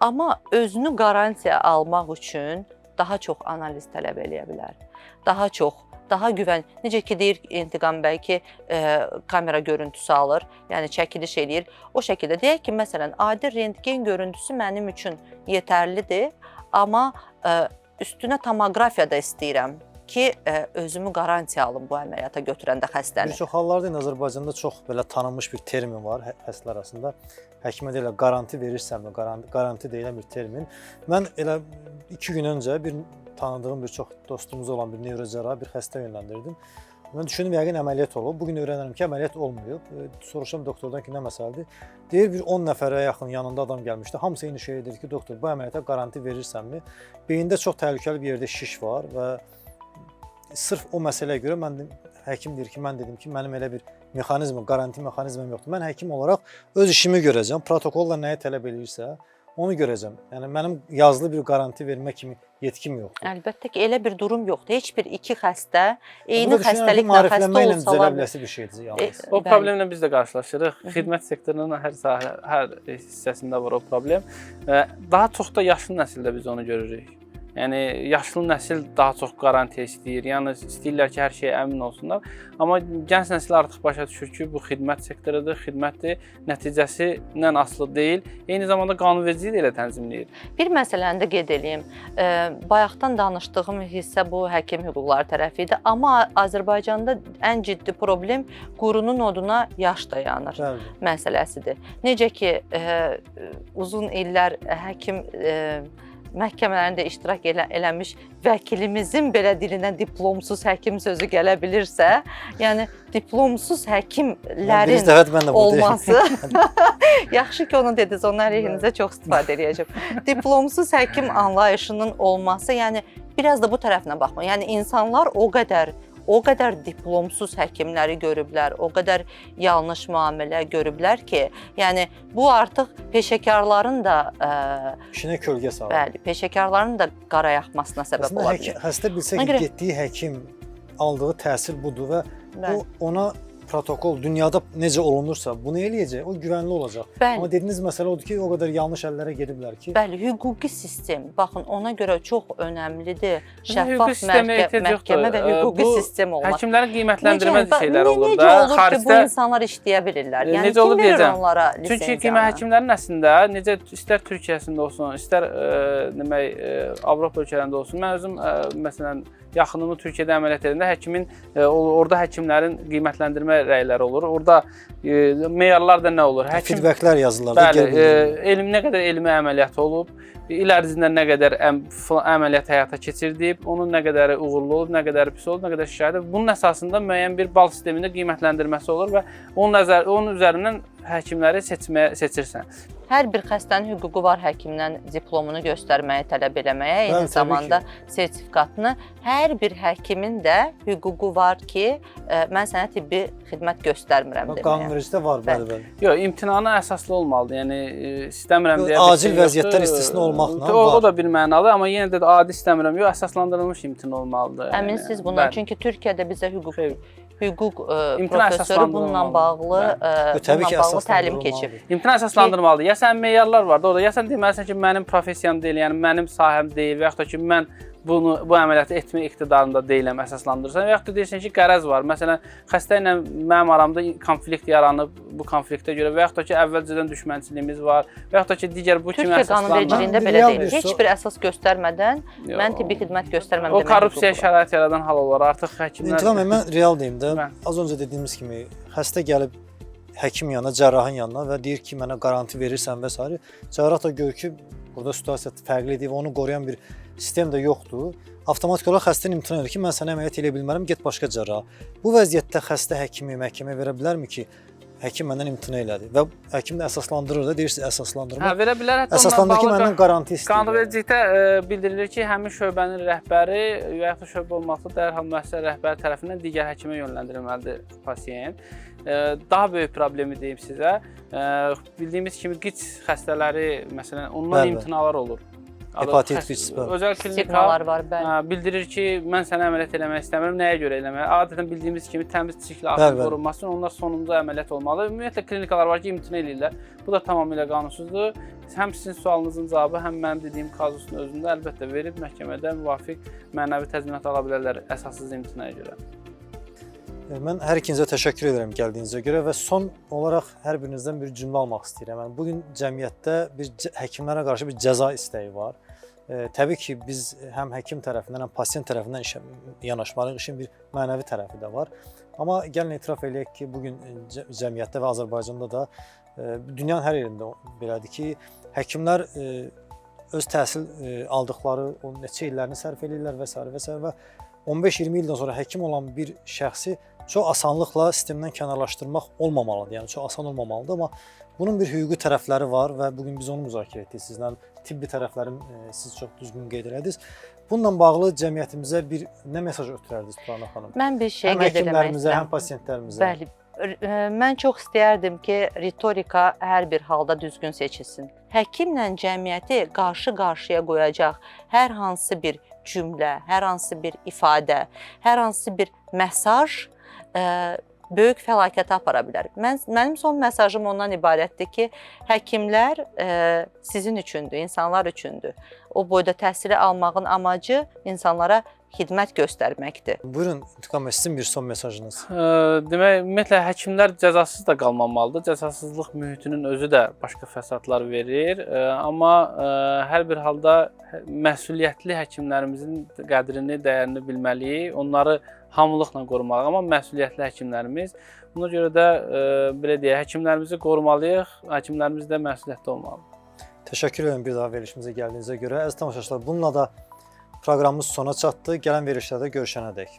Amma özünü qarantiya almaq üçün daha çox analiz tələb eləyə bilər. Daha çox, daha güvən. Necə ki deyir İntiqam bəy ki, kamera görüntüsü alır, yəni çəkiliş eləyir. O şəkildə deyək ki, məsələn, adi rentgen görüntüsü mənim üçün yetərlidir, amma üstünə tomoqrafiya da istəyirəm ki, özümü qarantiya alım bu əməliyyata götürəndə xəstəni. Bir çox hallarda Azərbaycanda çox belə tanınmış bir termin var xəstələr arasında. Həkimə deyirlər, qaranti verirsənmi? Qaranti deyilən bir termin. Mən elə 2 gün öncə bir tanıdığım bir çox dostumuz olan bir nevrocərrah bir xəstə yönləndirdim. Mən düşündüm, yəqin əməliyyat olub. Bugün öyrənirəm ki, əməliyyat olmayıb. Soruşam doktordan ki, nə məsələdir? Deyir, bir 10 nəfərə yaxın yanında adam gəlmişdi. Hamısı eyni şey edir ki, doktor, bu əməliyyata qaranti verirsənmi? Beyində çox təhlükəli bir yerdə şiş var və sırf o məsələyə görə mən həkim deyir ki, mən dedim ki, mənim elə bir mexanizm, qaranti mexanizmim yoxdur. Mən həkim olaraq öz işimi görəcəm, protokolla nəyi tələb eləyirsə, onu görəcəm. Yəni mənim yazılı bir qaranti vermə kimi yetkim yoxdur. Əlbəttə ki, elə bir durum yoxdur. Heç bir iki xəstə eyni xəstəliklə xəstə olsalar biləsi bir şeydir yalnız. O problemlə biz də qarşılaşırıq. Xidmət sektorunun hər sahə, hər hissəsində var o problem. Daha çox da yaşlı nəsildə biz onu görürük. Yəni yaşlı nəsil daha çox qarantiya istəyir. Yəni istəyirlər ki, hər şeyə əmin olsunlar. Amma gənc nəsil artıq başa düşür ki, bu xidmət sektorudur, xidmətdir, nəticəsi ilə asılı deyil. Eyni zamanda qanunvericilik də elə tənzimləyir. Bir məsələni də qeyd eləyim. Bayaqdan danışdığım hissə bu həkim hüquqları tərəfi idi. Amma Azərbaycanda ən ciddi problem qurunun oduna yaş dayanır məsələsidir. Necə ki, uzun illər həkim məhkəmələrində iştirak eləmiş vəkilimizin belə dilinə diplomsuz həkim sözü gələ bilirsə, yəni diplomsuz həkimlərin olması, yaxşı ki onu dediniz, onun əleyhinizə çox istifadə eləyəcəm. Diplomsuz həkim anlayışının olması, yəni biraz da bu tərəfinə baxma. Yəni insanlar o qədər diplomsuz həkimləri görüblər, o qədər yanlış müamilə görüblər ki, yəni bu artıq peşəkarların da işinə kölgə salır. Bəli, peşəkarların da qara yaxmasına səbəb ola bilər. Xəstə bilsə ki, getdiyi həkim aldığı təsir budur və bu ona protokol dünyada necə olunursa bunu eləyəcək, o güvənli olacaq. Bəli. Amma dediyiniz məsələ odur ki, o qədər yanlış əllərə gediblər ki. Bəli, hüquqi sistem, baxın, ona görə çox önəmlidir. Şəffaf məhkəmə və hüquqi sistem olmaq. Həkimlərin qiymətləndirmə şeyləri olur da. Necə olur ki, bu insanlar işləyə bilirlər? Yəni, kim verir onlara lisenziyanı? Çünki həkimlərin əslində, necə istər Türkiyəsində olsun, istər Avropa ölkələrində olsun. Mən özüm, məsələn, yaxınımı Türkiyədə əməliyyat edəndə həkimin, orada həkimlərin qiymətləndirmə rəyləri olur. Orada meyarlar da nə olur? Feedbacklər yazılır. Bəli, nə qədər elmi əməliyyatı olub, il ərzində nə qədər əməliyyat həyata keçirdib, onun nə qədəri uğurlu olub, nə qədəri pis olub, nə qədər şikayət olub. Bunun əsasında müəyyən bir bal sistemində qiymətləndirməsi olur və onun üzərindən həkimləri seçirsən. Hər bir xəstənin hüququ var həkimdən diplomunu göstərməyi tələb eləməyə, eyni zamanda sertifikatını. Hər bir həkimin də hüququ var ki, mən sənə tibbi xidmət göstərmirəm deməyə. Qanunvericilikdə var, bəli, bəli. Yox, imtinanı əsaslı olmalıdır. Yəni, istəmirəm deyə bir şey yoxdur. Acil vəziyyətlər istisna olmaqla var. O da bir mənalı, amma yenə də adi istəmirəm. Yox, əsaslandırılmış imtina olmalıdır. Əminsiniz bundan, çünki Türkiyədə bizə hüquq professoru bununla bağlı təlim keçib. İmtina əsaslandırmalıdır. Ya sən meyarlar var da orada, ya sən deməlisən ki, mənim professiyam deyil, yəni mənim sahəm deyil və yaxud da ki, mən bu əməliyyatı etmə iqtidarında deyiləm, əsaslandırırsan və yaxud da deyirsən ki, qərəz var. Məsələn, xəstə ilə mənim aramda konflikt yaranıb bu konfliktə görə və yaxud da ki, əvvəlcədən düşmənçiliyimiz var və yaxud da ki, digər bu kimi əsaslanma. Türkiyə qanunvericiliyində belə deyil. Heç bir əsas göstərmədən mən tibbi xidmət göstərməm demək. O korrupsiya şərait yaradan hal olar. Artıq həkimlər... İntiqam bəy, mən real deyim də, az öncə dediyimiz kimi xəstə gəlib həkim yanına, cərrahın yanına və deyir ki, mənə qaranti verirsən və s. Cərrah da görür ki, burada situasiya fərqlidir və onu qoruyan bir Sistemdə yoxdur. Avtomatik olaraq xəstənin imtina edir ki, mən sənə əməliyyat eləyə bilmərəm, get başqa cərraha. Bu vəziyyətdə xəstə həkimi məhkəməyə verə bilərmi ki, həkim məndən imtina elədi və həkim də əsaslandırır da, deyirsiniz əsaslandırma. Hə, verə bilər. Hətta Əsaslandır ki, məndən qaranti istəyir. Qanunvericilikdə bildirilir ki, həmin şöbənin rəhbəri və yaxud da şöbə olmaqla dərhal müəssisə rəhbəri tərəfindən digər həkimə yönləndirilməlidir pasiyent. Daha böyük problemi deyim sizə. Bildiyimiz kimi qiç xəstələri, məsələn, ondan Bəli, bəli. imtinalar olur. Hepatit qiç, bəli. Özəl klinika Siqnallar var, bəli. Bildirir ki, mən sənə əməliyyat eləmək istəmirəm, nəyə görə eləmək? Adətən bildiyimiz kimi təmiz çirkli Bəli, axın bəli. qorunması üçün onlar sonuncu əməliyyat olmalı. Ümumiyyətlə klinikalar var ki, imtina eləyirlər. Bu da tamamilə qanunsuzdur. Həm sizin sualınızın cavabı, həm mənim dediyim kazusun özündə əlbəttə verib məhkəmədə müvafiq mənəvi təzminat ala bilərlər əsassız imtinaya görə. Mən hər ikinizə təşəkkür edirəm gəldiyinizə görə və son olaraq hər birinizdən bir cümlə almaq istəyirəm. Yəni bu gün cəmiyyətdə bir həkimlərə qarşı bir cəza istəyi var. Təbii ki, biz həm həkim tərəfindən, həm pasiyent tərəfindən işə yanaşmalıyıq. İşin bir mənəvi tərəfi də var. Amma gəlin etiraf eləyək ki, bu gün cəmiyyətdə və Azərbaycanda da dünyanın hər yerində belədir ki, həkimlər öz təhsil aldıqları o neçə illərini sərf eləyirlər və sairə və sairə və 15-20 ildən sonra həkim olan bir şəxsi çox asanlıqla sistemdən kənarlaşdırmaq olmamalıdır. Yəni çox asan olmamalıdır, amma bunun bir hüquqi tərəfləri var və bu gün biz onu müzakirə etdik sizlə. Tibbi tərəflərin siz çox düzgün qeyd elədiniz. Bununla bağlı cəmiyyətimizə bir nə mesaj ötürərdiniz Turanə xanım? Mən bir şey Həm qeyd eləmək həkimlərimizə, istəyirəm. həm pasiyentlərimizə. Bəli. Mən çox istəyərdim ki, ritorika hər bir halda düzgün seçilsin. Həkimlə cəmiyyəti qarşı-qarşıya qoyacaq hər hansı bir cümlə, hər hansı bir ifadə, hər hansı bir mesaj böyük fəlakətə apara bilər. Mənim son mesajım ondan ibarətdir ki, həkimlər sizin üçündür, insanlar üçündür. O boyda təhsili almağın amacı insanlara xidmət göstərməkdir. Buyurun İntiqam bəy, sizin bir son mesajınız. Demək, ümumiyyətlə həkimlər cəzasız da qalmamalıdır. Cəzasızlıq mühitinin özü də başqa fəsadlar verir. Amma hər bir halda məsuliyyətli həkimlərimizin qədrini, dəyərini bilməliyik. Onları hamılıqla qorumalıyıq. Amma məsuliyyətli həkimlərimiz. Buna görə də belə deyək, həkimlərimizi qorumalıyıq. Həkimlərimiz də məsuliyyətli olmalıdır. Təşəkkür edirəm bir daha verilişimizə gəldiyinizə görə. Əziz tamaşaçılar, bununla da proqramımız sona çatdı. Gələn verilişlərdə görüşənədək.